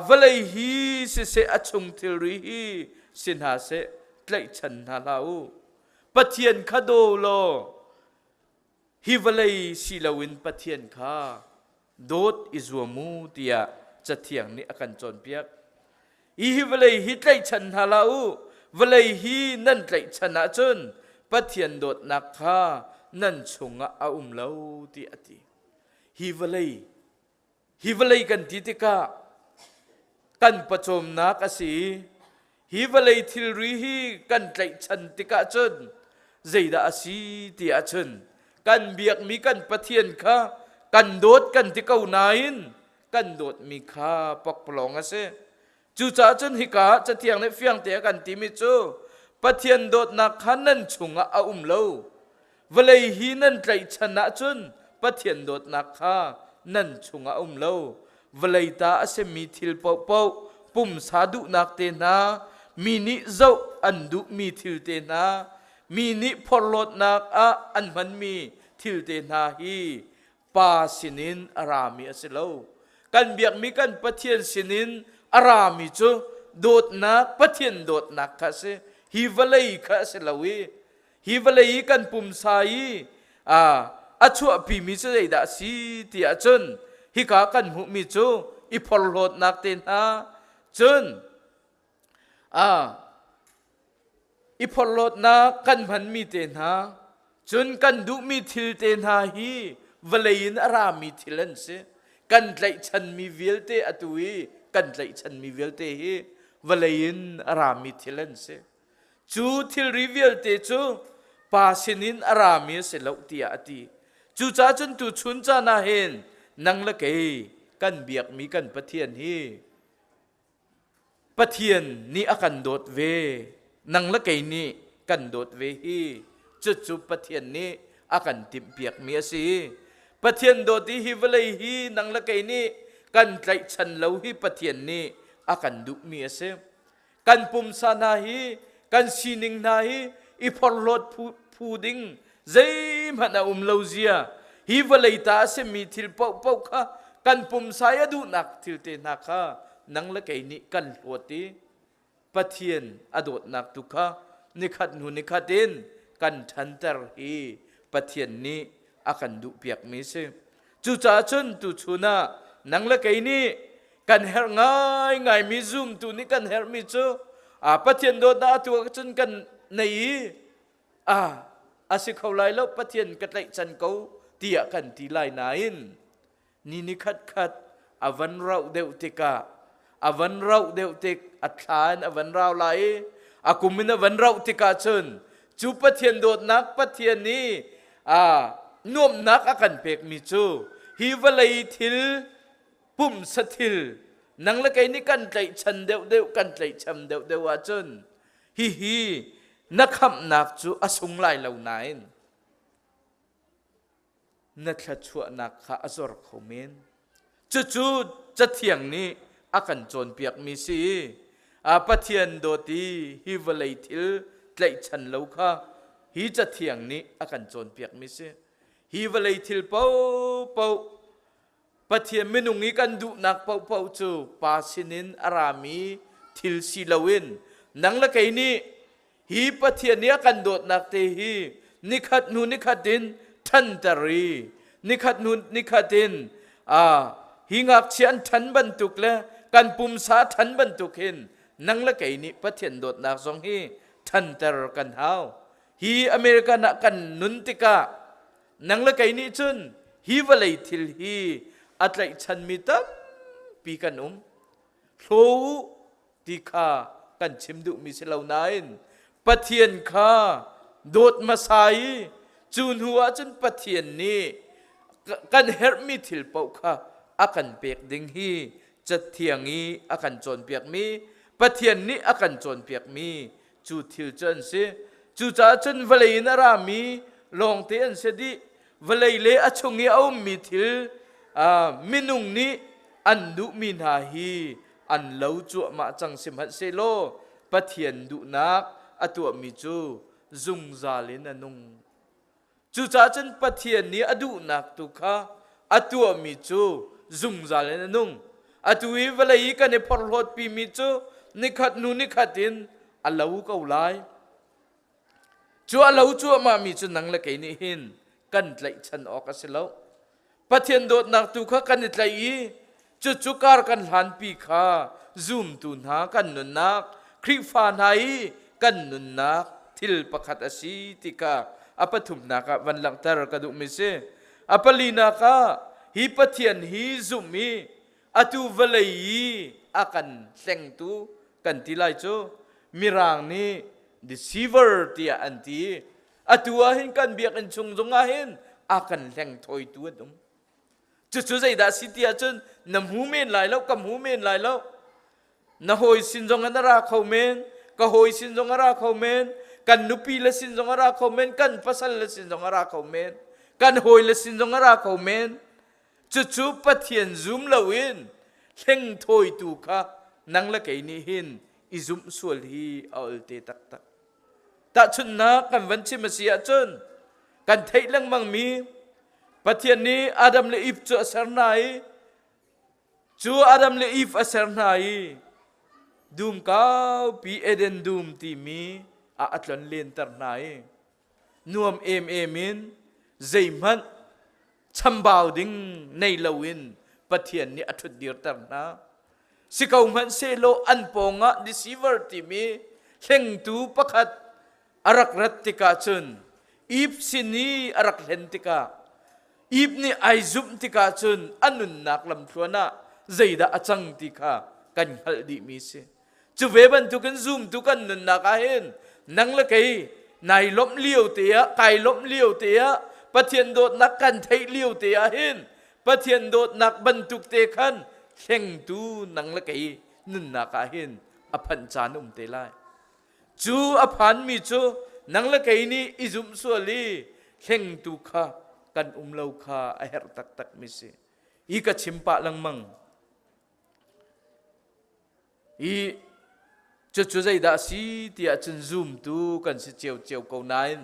vawlei hi siseh a chung thilri hi si hna seh tlaihchan hna hlah u Pathian kha daw law hi vawlei si loin Pathian kha dawt i zuam u tiah Cathiang nih a kan cawnpiak. Hi hi vawlei hi tlaihchan hna hlah u, vawlei hi nan tlaihchan ahcun Pathian dawtnak kha nan chungah a um lo tiah a ti. Hi vawlei Hi vawlei kan ti tikah kan pawcawmnak a si i hi vawlei thilri hi kan tlaihchan tikah cun zeidah a si ti ahcun kan biakmi kan Pathian kha kan dawt kan ti ko nain kan dawtmi kha pakpalawng a si. Cucaah cun hika ah Cathiang nih fiangte a kan timi cu Pathian dawtnak kha nan chungah a um lo. Vawlei hi nan tlaihchan ahcun Pathian dawtnak kha nan chungah a um lo. Vawlei ta a simi thil paohpaoh, pumsa duhnak te hna, mi nih zoh an duhmi thil te hna, mi nih phorhlawtnak ah an hmanmi thil te hna hi Pa sinin a rami a si lo. Kan biakmi kan Pathian sinin a rami cu dawtnak, Pathian dawtnak kha a si. Hi vawlei kha a si lo i hi vawlei i kan pumsa i a chuahpimi cu zeidah a si ti ahcun hika kan hmuhmi cu i phorhlawtnak te hna cun I phorhlawtnak kan hmanmi te hna, cun kan duhmi thil te hna hi vawlei in a rami thil an si. Kan tlaihchanmi vialte atu i kan tlaihchanmi vialte hi vawlei in a rami thil an si. Cu thilri vialte cu pa sinin a rami a si lo tiah a ti. Cucaah cun tuchun caan ah hin nang le kei kan biakmi kan Pathian hi. Pathian nih a kan dawt ve nang le kei nih kan dawt ve hi cucu Pathian nih a kan timhpiakmi a si. Pathian dawt i hi vawlei hi nang le kei nih kan tlaihchan lo hi Pathian nih a kan duhmi a si. Kan pumsa hna hi kan sining hna hi i phorhlawt phu, phu ding zeihmanh a um lo zia hi vawlei ta a simi thil paohpaoh kha kan pumsa i a duhnak thil te hna kha nang le kei nih kan hlawt i Pathian a dawtnak tu kha nikhat hnu nikhat in kan ṭhanter hi Pathian nih a kan duhpiakmi si. Cucaah cun tuchun ah nang le kei nih kan herh ngaingaimi zumtu nih kan herhmi cu Pathian dawtnak atu ah cun kan nei i a si kho lai lo Pathian ka tlaihchan ko tiah kan ti lai nain ni ni khat khat a van rauh deuh tikah a van rauh deuh tik a thla in a van rau lai i a kum in a van rauh tikah cun cu Pathian dawtnak Pathian nih a nuamhnak a kan pekmi cu hi vawlei thil pumsa thil nang le kei nih kan tlaihchan deuhdeuh kan tlaihcham deuhdeuh ahcun hihi na khamhnak cu a sung lai lo nain na thluachuahnak kha a zor kho men. Cucu Cathiang nih a kan cawnpiakmi si. A Pathian dawt i hi vawlei thil tlaihchan lo kha hi Cathiang nih a kan cawnpiakmi si. Hi vawlei thil paohpaoh Pathian minung i kan duhnak paohpaoh cu Pa sinin a rami thil si loin nang le kei nih hi Pathian nih a kan dawtnak te hi nikhat hnu nikhat in ṭhanter i nikhat hnu nikhat in hi ngakchia an ṭhan bantuk le kan pumsa a ṭhan bantuk hin nang le kei nih Pathian dawtnak zong hi ṭhanter kan hau. Hi American ah kan nun tikah Nang le kei nih cun hi vawlei thil hi a tlaihchanmi tampi kan um. Hlaw u ti kha kan chim duhmi si lo nain Pathian kha dawt hmasa i cu hnu ah cun Pathian nih kan herhmi thil paoh kha a kan pek ding hi Cathiang i a kan cawnpiakmi Pathian nih a kan cawnpiakmi cu thil cu an si. Cucaah cun vawlei in a rami lawngte an si dih. Vawlei le a chung i a ummi thil minung nih an duhmi hna hi an lo cuahmah cang sihmanhsehlaw Pathian duhnak a tuahmi cu zungzal in a nung. Cucaah cun Pathian nih a duhnak tu kha a tuahmi cu zungzal in a nung. Atu i vawlei i kan i phorhlawtpimi cu nikhat hnu nikhat in a lo ko lai. Cu a lo cuahmahmi cu nang le kei nih hin kan tlaihchan awk a si lo. Pathian dawtnak tu kha kan i tlaih i cucu kar kan hlanpi kha zumtu hna kan nunnak Khrihfa hna i kan nunnak thil pakhat a si ti kha a pathumnak ah van langhter ka duhmi si. A palinak ah hi Pathian hi zumh i atu vawlei i a kan hlengtu kan ti lai cu Mirang nih deceiver tiah an ti. Atu ah hin kan biakinn chung zong ah hin a kan hleng thawitu an um. Cucu zeidah si ti ahcun na hmu men lai lo, ka hmu men lai lo. Na hawi sin zong ah na ra kho men, ka hawi sin zong a ra kho men, kan nupi le sin zong a ra kho men, kan pasal le sin zong a ra kho men, kan hawi le sin zong a ra kho men. Cucu Pathian zum loin hleng thawitu kha nang le kei nih hin i zumh sual hi a olte taktak. Tahchunhnak kan van chim a si ahcun kan theih lengmangmi Pathian nih Adam le Eve cu a ser hna i cu Adam le Eve a ser hna i dum kaupi Eden dum timi ah a tlon lenter hna i nuam emem in zeihmanh chambau ding nei loin Pathian nih a ṭhutdirter hna. Si ko hmanhsehlaw an pawngah deceiver timi hlengtu pakhat a rak rat tikah cun Eve sin i a rak hlen tikah Eve nih ai zumh tikah cun a nunnak lamthluan ah zeidah a cang ti kha kan hngalh dihmi si. Cu ve bantukin zumtu kan nunnak ah hin nang le kei nai lawmh lio te ah kai lawmh lio te ah Pathian dawtnak kan theih lio te ah hin Pathian dawtnak bantuk te khan hlengtu nang le kei nunnak ah hin A phanh caan um te lai. Cu a phanmi cu nang le kei nih i zumh sual i hlengtu kha kan um lo kha a herh taktak mi si. Hi ka chim pah lengmang. Hi cucu zeidah a si tiah cun zumtu kan si ciocio ko nain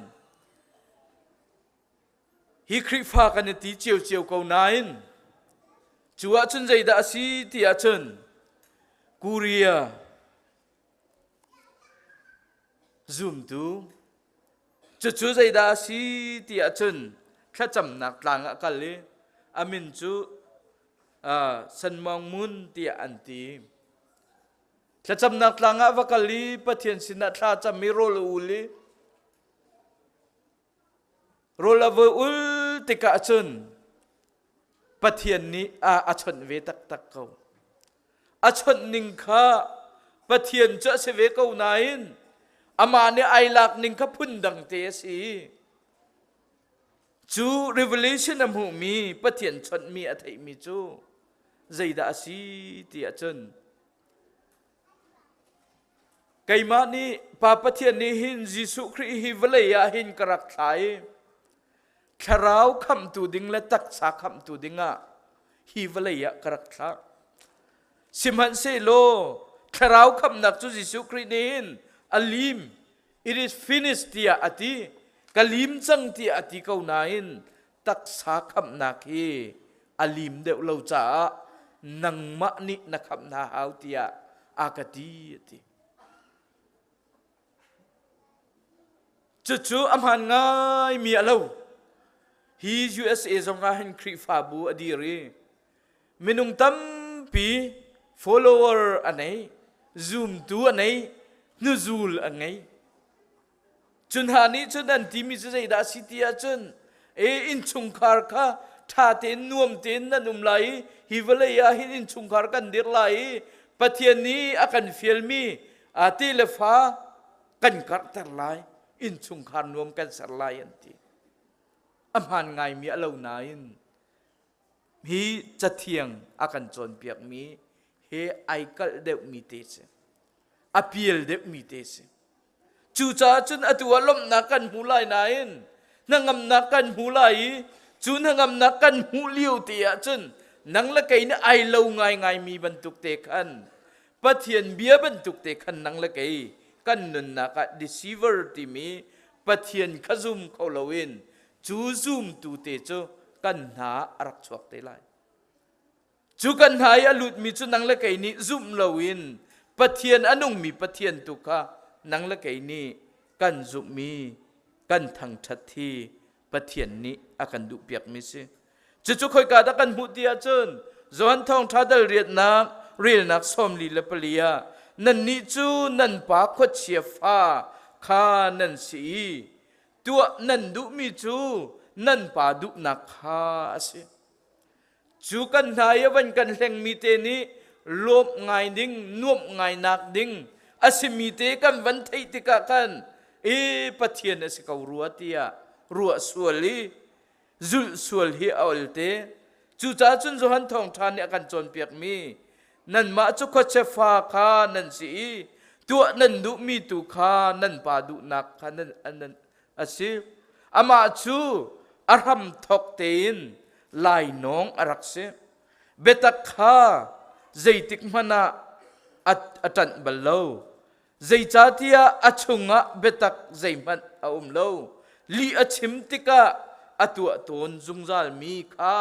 hi Khrihfa kan i ti ciocio ko nain cu ahcun zeidah a si ti ahcun Korea zumtu cucu zeidah a si ti ahcun thlacamnak tlang ah kal i a min cu San Maung Mun tiah an ti. Thlacamnak tlang ah va kal i Pathian sinah thla cam i rawl a ul i Rawl a voi ul tikah cun Pathian nih a chawnh ve taktak ko. A chawnh ning kha Pathian cu a si ve ko nain amah nih ai lak ning kha phundang te a si. Cu revelation a hmuhmi Pathian chawnhmi a theihmi cu zeidah a si ti ahcun Keimah nih Pa Pathian nih hin Jesuh Khrih hi vawlei ah hin ka rak thla i thlarau khamhtu ding le taksa khamhtu dingah hi vawlei ah ka rak thlah. Sihmanhsehlaw thlarau khamhnak cu Jesuh Khrih nih hin a lim, it is finished tiah a ti, ka lim cang tiah a ti ko nain taksa khamhnak hi a lim deuh lo caah nangmah nih na khamh hna hau tiah a ka ti a ti. Cucu a hmaan ngaimi a lo. Hi USA zong ah hin Khrihfabu a dir i minung tampi follower a nei, zumtu a nei, hnuzul a ngei. Cu hna nih cun an timi cu zeidah a si ti ahcun e innchungkhar kha ṭha tein nuam tein nan um lai i hi vawlei ah hin innchungkhar kan dirh lai i Pathian nih a kan fialmi ti le fa kan karhter lai innchungkhar nuam kan ser lai an ti. A hmaan ngaimi a lo nain hi cathiang a kan cawnpiakmi he ai kalh deuhmi te si. A pial deuhmi te si. Cucaah cun atu ah lawmhnak kan hmu lai nain hnangamnak kan hmu lai i cu hnangamnak kan hmuh lio te ah cun nang le kei nih ai lo ngaingaimi bantuk te khan Pathian bia bantuk te khan nang le kei kan nunnak ah deceiver timi Pathian kha zum kho loin cu zumtu te cu kan hna a rak chuak te lai. Cu kan hna i a lutmi cu nang le kei nih zumh loin Pathian a nungmi Pathian tu kha nang le kei nih kan zumhmi kan thangṭhat hi Pathian nih a kan duhpiakmi si. Cucu khoika dah kan hmuh ti ahcun Johan Thawngṭha dal riatnak relnak 44 ah nannih cu nan pa khuachia fa kha nan si i tuah nan duhmi cu nan pa duhnak kha a si. Cu kan hna i a van kan hlengmi te nih lawmh ngai ding, nuamh ngainak ding a simi te kan van theih tikah khan e Pathian a si ko rua tiah ruah sual i zulh sual hi a ol te. Cucaah cun Johan Thawngṭha nih a kan cawnpiakmi nanmah cu khuachia fa kha nan si i tuah nan duhmi tu kha nan pa duhnak kha nan, nan a si. Amah cu a hramthawk tein lainawng a rak si. Biatak kha zeitik hmanh ah a, a ṭanh bal lo. Zeicahtiah a chungah biatak zeihmanh a um lo. Lih a chim tikah a tuah tawn zungzalmi kha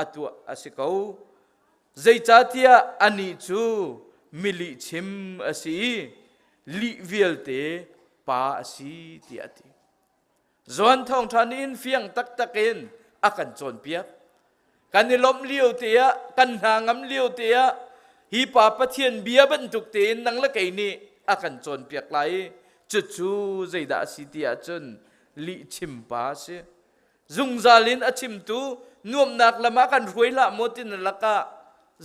a tuah a si ko. Zeicahtiah anih cu milihchim a si i lih vialte pa a si tiah a ti. Johan thawngṭha nih hin fiang taktak in a kan cawnpiak. Kan i lawmh lio te ah, kan hna ngam lio te ah, hi pa Pathian bia bantuk tein nang le kei nih a kan cawnpiak lai i cucu zeidah a si ti ahcun lihchim pa a si. Zungzal in a chimtu nuamhnak lam ah kan hruai hlah maw ti na lakah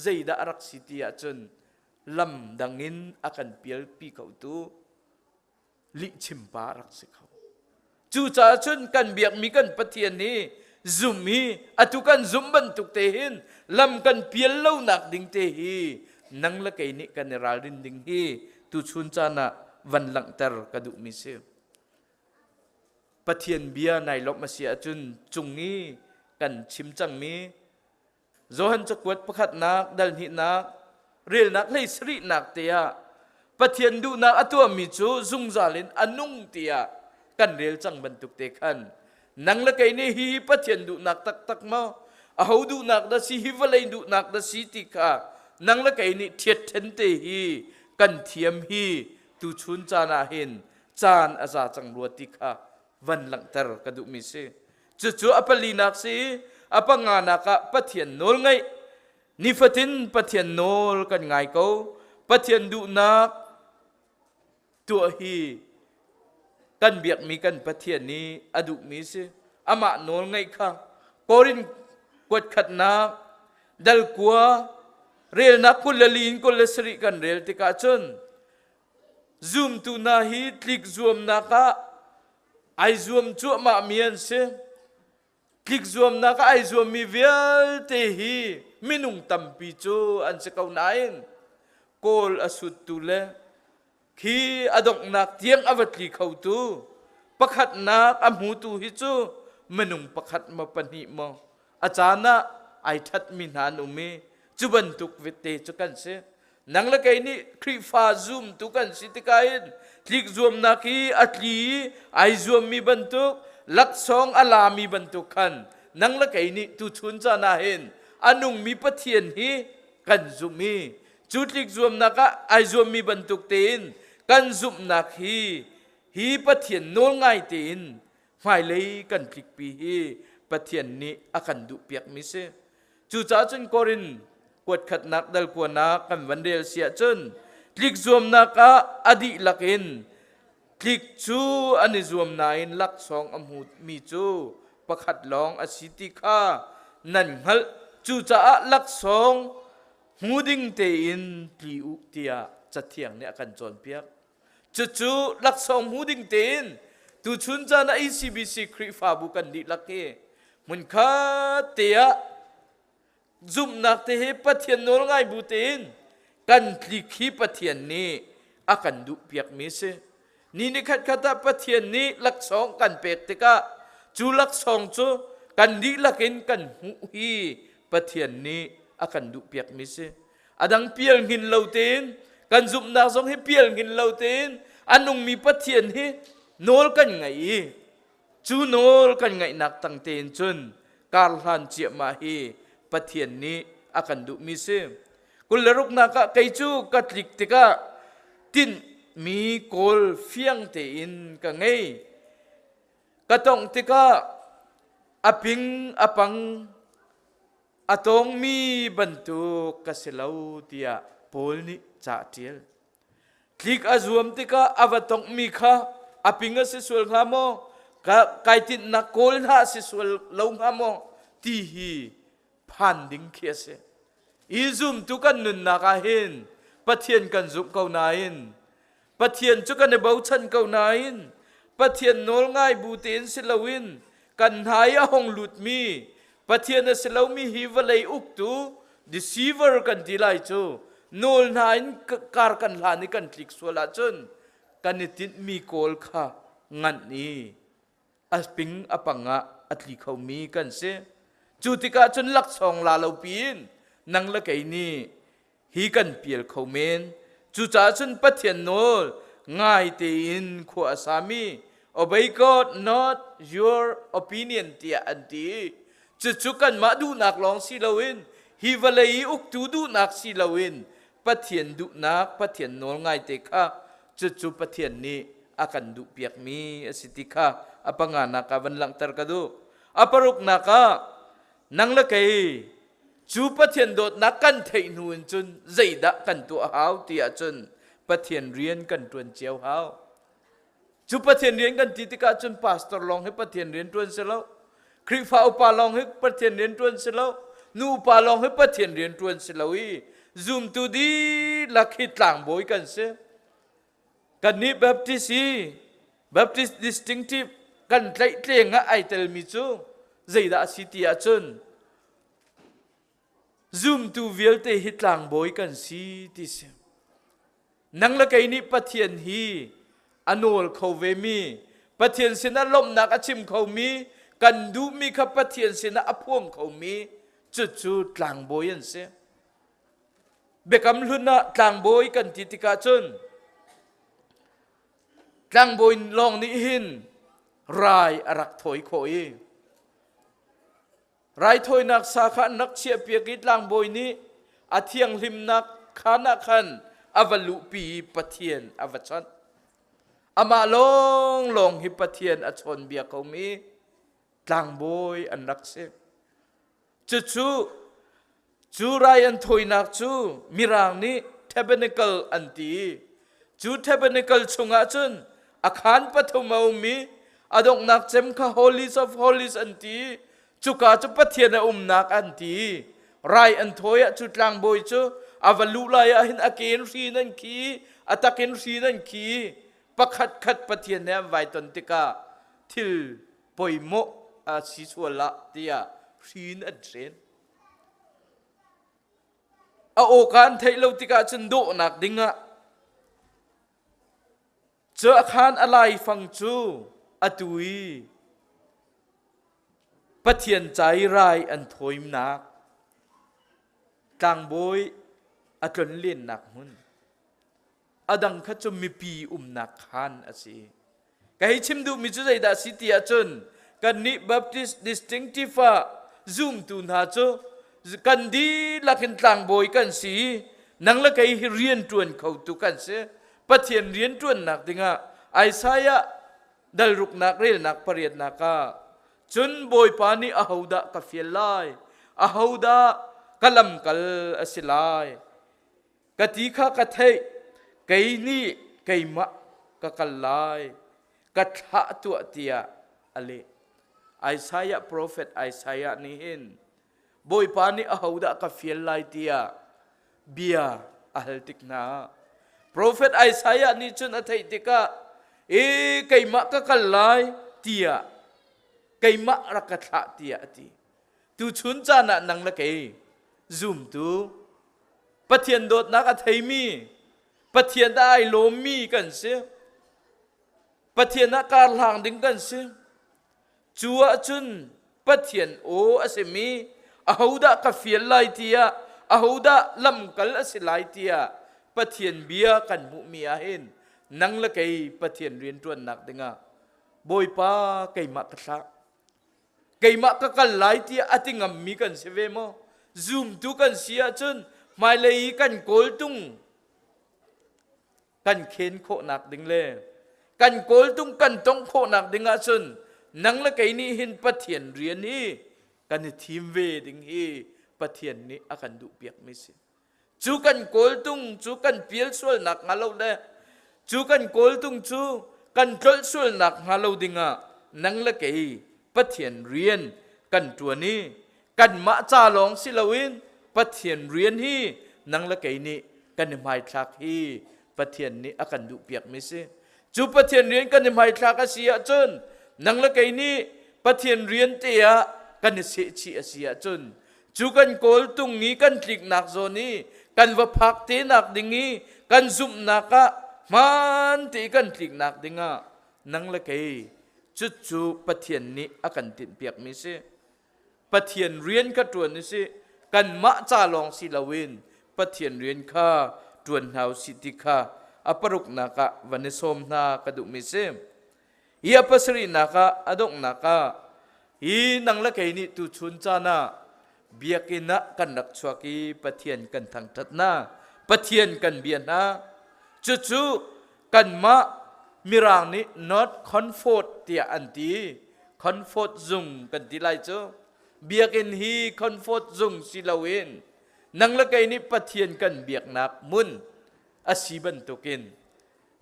zeidah a rak si ti ahcun lam dang in a kan pialpi khotu lihchim pa a rak si kho. Cucaah cun kan biakmi kan Pathian hi zum hi atu kan zum bantuk te hin lam kan pial lonak ding te hi nang le kei nih kan i ralrin ding hi tuchun caan ah van langhter ka duhmi si. Pathian bia nai lawmh a si ahcun cung i kan chim cangmi Johan cakuat pakhatnak dal hnihnak relnak hlei sarihnak te ah Pathian duhnak a tuahmi cu zungzal in a nung tiah kan rel cang bantuk te khan nang le kei nih hi Pathian duhnak taktak maw aho duhnak dah si hi vawlei duhnak dah si ti kha nang le kei nih ṭhiat ṭhen te hi kan thiam hi tuchun caan ah hin caan a za cang rua ti kha van langhter ka duhmi si. Cucu a palinak si a panganak ah Pathian nawl ngaih. Nifatin Pathian nawl kan ngai ko. Pathian duhnak tuah hi kan biakmi kan Pathian nih a duhmi si. Amah nawl ngaih kha Korin kuat khatnak dal kua relnak 24 in 27 kan rel tikah cun zumtu hna hi tlik zuamnak ah ai zuam cuahmahmi an si. Tlik zuamnak ah ai zuammi vialte hi minung tampi cu an si ko nain kawl a suttu le khi a donghnak tiang a va tli khotu pakhatnak a hmutu hi cu minung pakhat maw pahnih maw a caan ah ai ṭhatmi hna an um i cu bantuk vete cu kan si. Nang le kei nih Khrihfa zumtu kan si tikah hin tlik zuamnak hi a tli i ai zuammi bantuk laksawng a lami bantuk khan nang le kei nih tuchun caan ah hin a nungmi Pathian hi kan zumh i cu tlik zuamnak ah ai zuammi bantuk tein kan zumhnak hi hi Pathian nawl ngai tein hmailei kan tlikpi hi Pathian nih a kan duhpiakmi si. Cucaah cun Korin kuatkhatnak dal kuanak kan van rel si ahcun tlik zuamnak ah a dihlak in tlik cu an i zuam nain laksawng a hmumi cu pakhat lawng a si ti kha nan hngalh. Cucaah laksawng hmu ding tein tli u tiah Cathiang nih a kan cawnpiak. Cucu laksawng hmu ding tein tuchun caan ah ECBC Khrihfabu kan dihlak hi hmunkhat te ah zumhnak te he Pathian nawl ngai bu tein kan tlik hi Pathian nih a kan duhpiakmi si. Ni ni khat khat ah Pathian nih laksawng kan pek tikah cu laksawng cu kan dihlak in kan hmuh hi Pathian nih a kan duhpiakmi si. A dang pial hngin lo tein kan zumhnak zong hi pial hngin lo tein a nungmi Pathian hi nawl kan ngaih i cu nawl kan ngaihnak tang tein cun karhlan ciahmah hi Pathian nih a kan duhmi si. 26nak ah kei cu ka tlik tikah tinhmi kawl fiang tein ka ngei. Ka tongh tikah a ping a pang a tawngmi bantuk ka si lo tiah Paul nih ca a ṭial. Tlik a zuam tikah a va tonghmi kha a ping a si sual hnga maw, kai tinhnak kawl hna a si sual lo hnga maw ti hi phan ding khi a si. I zumtu kan nunnak ah hin Pathian kan zumh ko nain Pathian cu kan i bochan ko nain Pathian nawl ngai bu tein si loin kan hna i a hung lutmi Pathian a si lomi hi vawlei uktu deceiver kan ti lai cu nawl hna in kar kan hlan i kan tlik sual ahcun kan i tinhmi kawl kha nganh i a ping a pang ah a tli khomi kan si. Cu tikah cun laksawng la lo piin nang le kei nih hi kan pial kho men. Cucaah cun Pathian nawl ngai tein khua a sami obey God not your opinion tiah an ti. Cucu kanmah duhnak lawng si loin hi vawlei i uktu duhnak si loin Pathian duhnak Pathian nawl ngaite kha cucu Pathian nih a kan duhpiakmi a si ti kha a panganak ah van langhter ka duh. A paruknak ah nang le kei cu Pathian dawtnak kan theih hnu in cun zeidah kan tuah hau ti ahcun Pathian rian kan ṭuan cio hau. Cu Pathian rian kan ti tikah cun pastor lawng hi Pathian rian ṭuan si lo. Khrihfa upa lawng hi Pathian rian ṭuan si lo. Nu upa lawng hi Pathian rian ṭuan si lo i zumtu dihlak hi tlangbawi kan si. Kannih Baptist hi Baptist distinctive kan tlaihtleng ah ai telmi cu zeidah a si ti ahcun zumtu vialte hi tlangbawi kan si ti si. Nang le kei nih Pathian hi a nawl kho vemi, Pathian sinah lawmhnak a chim khomi, kan duhmi kha Pathian sinah a phuang khomi, cucu tlangbawi an si. Biakam hlun ah tlangbawi kan ti tikah cun tlangbawi lawng nih hin rai a rak thawi khawh i raithawinak sa kha an rak chiahpiak i tlangbawi nih a thianghlimnak khaan ah khan a va luhpi i Pathian a va chawnh. Amah lawnglawng hi Pathian a chawnbia komi tlangbawi an rak si. Cucu cu rai an thawinak cu Mirang nih tabernacle an ti. Cu tabernacle chungah cun a khaan pathum a um i a donghnak cem kha Holies of Holies an ti. Cuka cu Pathian a umnak an ti. Rai an thawi ah cu tlangbawi cu a va luh lai ah hin a ke in hri in an khi, a tak in hri in an khi. Pakhat khat Pathian he an vai ton tikah thil poimawh a si sual ah tiah hri in an hren. A awka an theih lo tikah cun dawhnak dingah cu a khaan a laifang cu atu i Pathian ca i rai an thawimnak tlangbawi a tlonlennak hmun a dang kha cu mipi umnak khaan a si. Ka hei chim duhmi cu zeidah a si ti ahcun kannih Baptist distinctive ah zumtu hna cu kan dihlak in tlangbawi kan si i nang le kei hi rian ṭuan khotu kan si. Pathian rian ṭuannak dingah Isaiah dalruknak relnak pariatnak ah cun Bawipa nih ahodah ka fial lai ahodah ka lamkal a si lai Ka ti kha ka theih, kei nih keimah ka kal lai, ka thlah tuah tiah a leh. Isaiah profet Isaiah nih hin Bawipa nih ahodah ka fial lai tiah bia a hal tik hna. Profet Isaiah nih cun a theih tikah e keimah ka kal lai tiah keimah rak ka thlah tiah a ti. Tuchun caan ah nang le kei zumtu Pathian dawtnak a theimi, Pathian ah ai lawmmi kan si. Pathian ah kar hlang ding kan si. Cu ahcun Pathian aw a simi ahodah ka fial lai tiah ahodah lamkal a si lai tiah Pathian bia kan hmuhmi ahhin nang le kei Pathian rianṭuannak dingah Bawipa keimah ka thlah. Keimah ka kal lai tiah a ti ngammi kan si ve maw? Zumtu kan si ahcun hmailei i kan kawltung kan khen khawhnak ding le kan kawltung kan tongh khawhnak ding ahcun nang le kei nih hin Pathian rian hi kan i thim ve ding hi Pathian nih a kan duhpiakmi si. Cu kan kawltung cu kan pial sualnak hnga lo le cu kan kawltung cu kan tlolh sualnak hnga lo dingah nang le kei Pathian rian kan ṭuan i kanmah ca lawng si loin Pathian rian hi nang le kei nih kan i hmaithlak hi Pathian nih a kan duhpiakmi si. Cu Pathian rian kan i hmaithlak a si ahcun nang le kei nih Pathian rian te ah kan i sehchih a si ahcun Cu kan kawltung i kan tliknak zawn i kan va phak te nak ding i kan zumhnak ah hmaan te i kan tliknak ding ah nang le kei cucu Pathian nih a kan tinhpiakmi si. Pathian rian kha ṭuan u sih. Kanmah ca lawng si loin Pathian rian kha ṭuan hna u sih ti kha a paruknak ah van i sawm hna ka duhmi si. Hi a pasarihnak ah a donghnak ah hi nang le kei nih tuchun caan ah biakinn ah kan rak chuak i Pathian kan thangṭhat hna, Pathian kan bia hna. Cucu kanmah Mirang nih not comfort tiah an ti. Comfort zung kan ti lai cu. Biakinn hi comfort zung si loin nang le kei nih Pathian kan biaknak hmun a si bantukin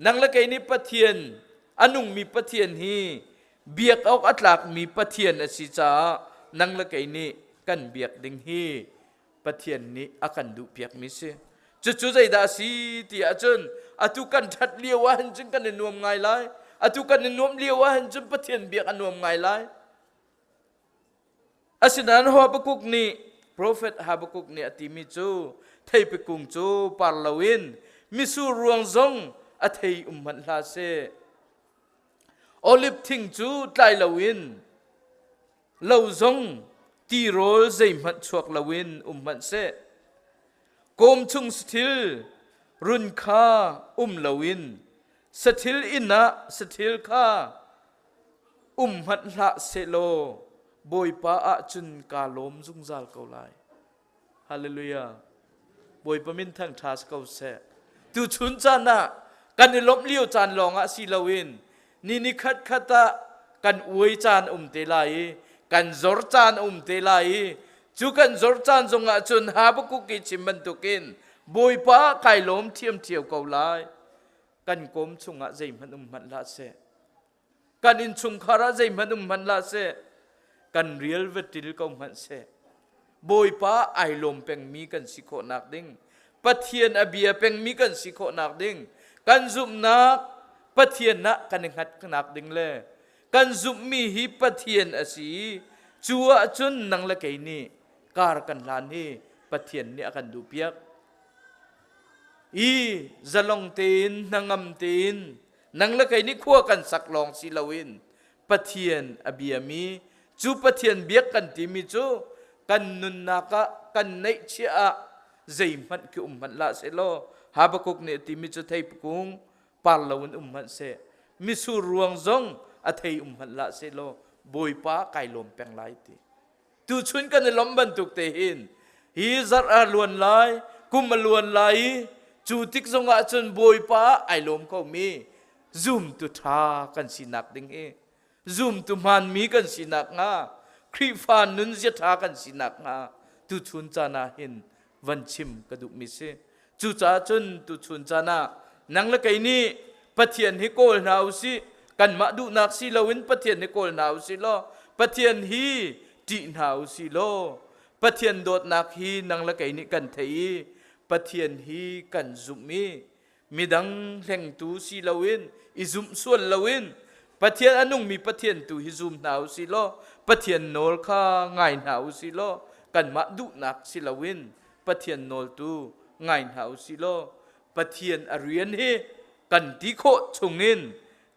Nang le kei nih Pathian, a nungmi Pathian hi biak awk a tlakmi Pathian a si caah nang le kei nih kan biak ding hi Pathian nih a kan duhpiakmi si. Cucu zeidah a si ti ahcun atu kan ṭhat lio ahhin cun kan i nuam ngai lai. Atu kan i nuamh lio ahhin cun Pathian biak a nuam ngai lai. Asinain Habakkuk nih profet Habakkuk nih a timi cu theipi kung cu par loin Misur ruang zong a thei um hmanh hlah seh. Oliv thing cu tlai loin lo zong tirawl zeihmanh chuak loin um hmanh seh. Kawm chung sathil run kha um loin sathil inn ah sathil kha um hmanh hlah sehlaw Bawipa ah cun kaa lawm zungzal ko lai. Hallelujah. Bawipa min thangṭha si ko seh. Tuchun caan ah kan i lawmh lio caan lawng ah si loin ni ni khat khat ah kan uai caan um te lai i kan zor caan um te lai i cu kan zor caan zongah cun Habakkuk i chim bantukin Bawipa kai lawm ṭhiamṭhiam ko lai. Kan kawm chungah zeihmanh um hmanh hlah seh. Kan innchungkhar ah zeihmanh um hmanh hlah seh. Kan rial va ṭil ko hmanh seh. Bawipa ai lawm pengmi kan si khawhnak ding, Pathian a bia pengmi kan si khawhnak ding, kan zumhnak Pathian ah kan i hngatnak ding le kan zumhmi hi Pathian a si i cu ahcun nang le kei nih kar kan hlan hi Pathian nih a kan duhpiak. I zalong tein hnangam tein nang le kei nih khua kan sak lawng si loin Pathian a biami cu Pathian biak kan timi cu kan nunnak ah kan neihchiah ah zeihmanh khi um hmanh hlah sehlaw Habakkuk nih a timi cu theipukung par loin um hmanh seh misur ruang zong a thei um hmanh hlah sehlaw Bawipa kai lawm peng lai ti tuchun kan i lawmh bantuk te hin hi zarh a luan lai kum a luan lai i cu tik zongah cun Bawipa ai lawm komi zumtu ṭha kan sinak ding hi zumtu hmaanmi kan sinak hnga Khrihfa nunzia ṭha kan sinak hnga tuchun caan ah hin van chim ka duhmi si. Cucaah cun tuchun caan ah nang le kei nih Pathian hi kawl hna u sih kanmah duhnak si loin Pathian hi kawl hna u sih law Pathian hi ṭih hna u sih law Pathian dawtnak hi nang le kei nih kan theih i Pathian hi kan zumh i midang hlengtu si loin i zumh sual loin Pathian a nungmi Pathian tu hi zum hna u si law Pathian nawl kha ngai hna u si law kanmah duhnak si loin Pathian nawl tu ngai hna u si law Pathian a rian hi kan ti khawh chungin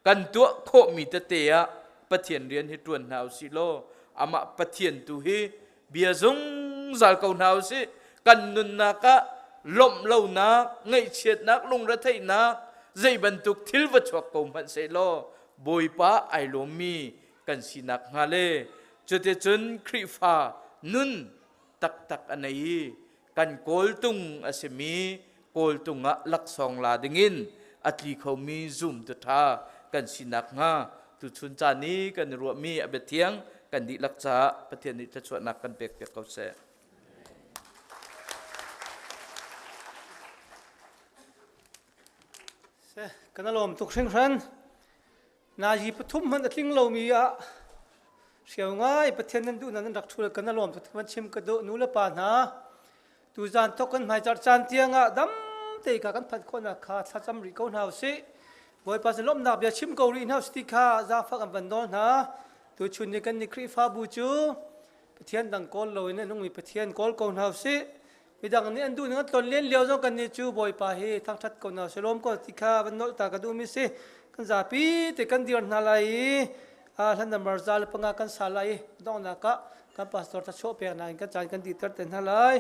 kan tuah khawhmi tete ah Pathian rian hi ṭuan hna u sih law amah Pathian tu hi bia zungzal ko hna u sih. Kan nunnak ah lawmh lonak, ngaihchiatnak, lungretheihnak zei bantuk thil va chuak ko hmanh sehlaw Bawipa ai lawmmi kan sinak hnga le cuticun Khrihfa nun taktak a nei i kan kawltung a simi kawltung ah laksawng la dingin a tli khomi zumtu ṭha kan sinak hnga tuchun caan i kan i ruahmi a biathiang kan dihlak caah Pathian nih thluachuahnak kan pekpiak ko seh. Seh, kan alawm tuk hringhran. Nazi pathum hmanh a tling lomi ah hriau ngai Pathian nan duh nan rak ṭhul kan alawm tuk van chim ka duh nu le pa hna tuzan thok kan hmai zarh caan tiang ah dam te ka kan phanh khawhnak kha thlacam rih ko hna usih. Bawipa sin lawmhnak bia chim ko rih hna usih ti kha zaangfak an van nawl hna. Tuchun ni kan ni Khrihfabu cu Pathian dang kawl loin a nungmi Pathian kawl ko hna usih. Midang nih an duh ning an tlon len lio zong kan nih cu Bawipa hi thangṭhat ko hna shalom ko ti kha van nolh ta ka duhmi si. Kan zapi te kan dir hna lai i hlan number 105 kan sa lai i donghnak ah kan pastor thachuah peknak in kan caan kan dihter te hna lai.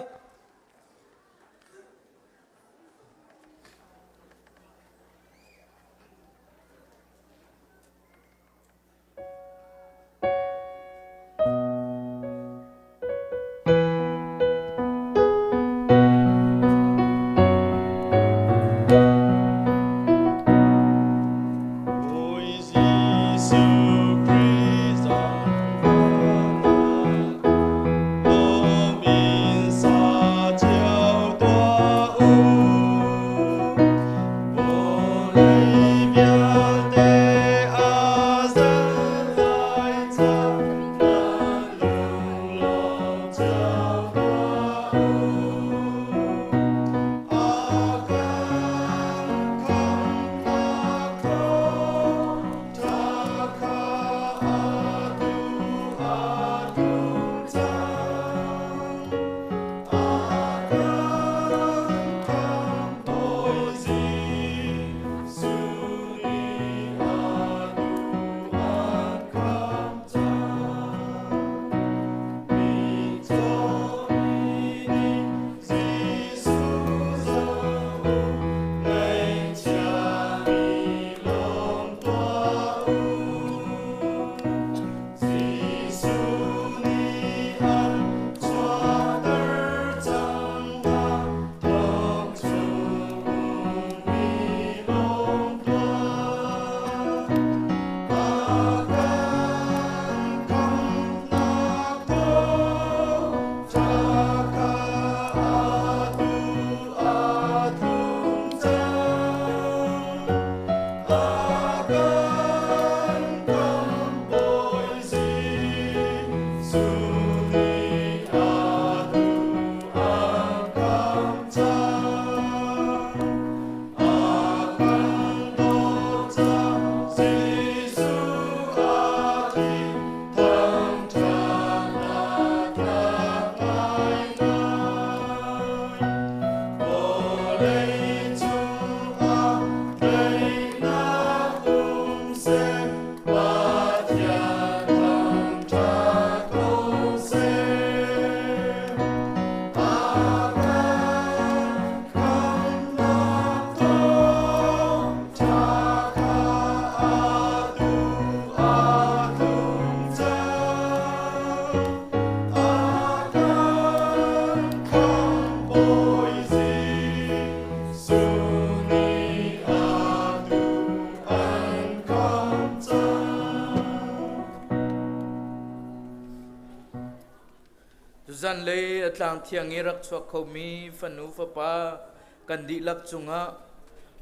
Zanlei a tlang thiang i rak chuak khomi fanu fapa kan dihlak cungah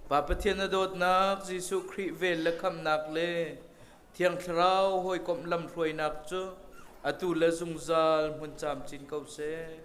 Pa Pathian a dawtnak Jesuh Khrih vel le khamnak le Thiang Thlarau hawikomh lamhruainak cu atu le zungzal hmun camcin ko seh.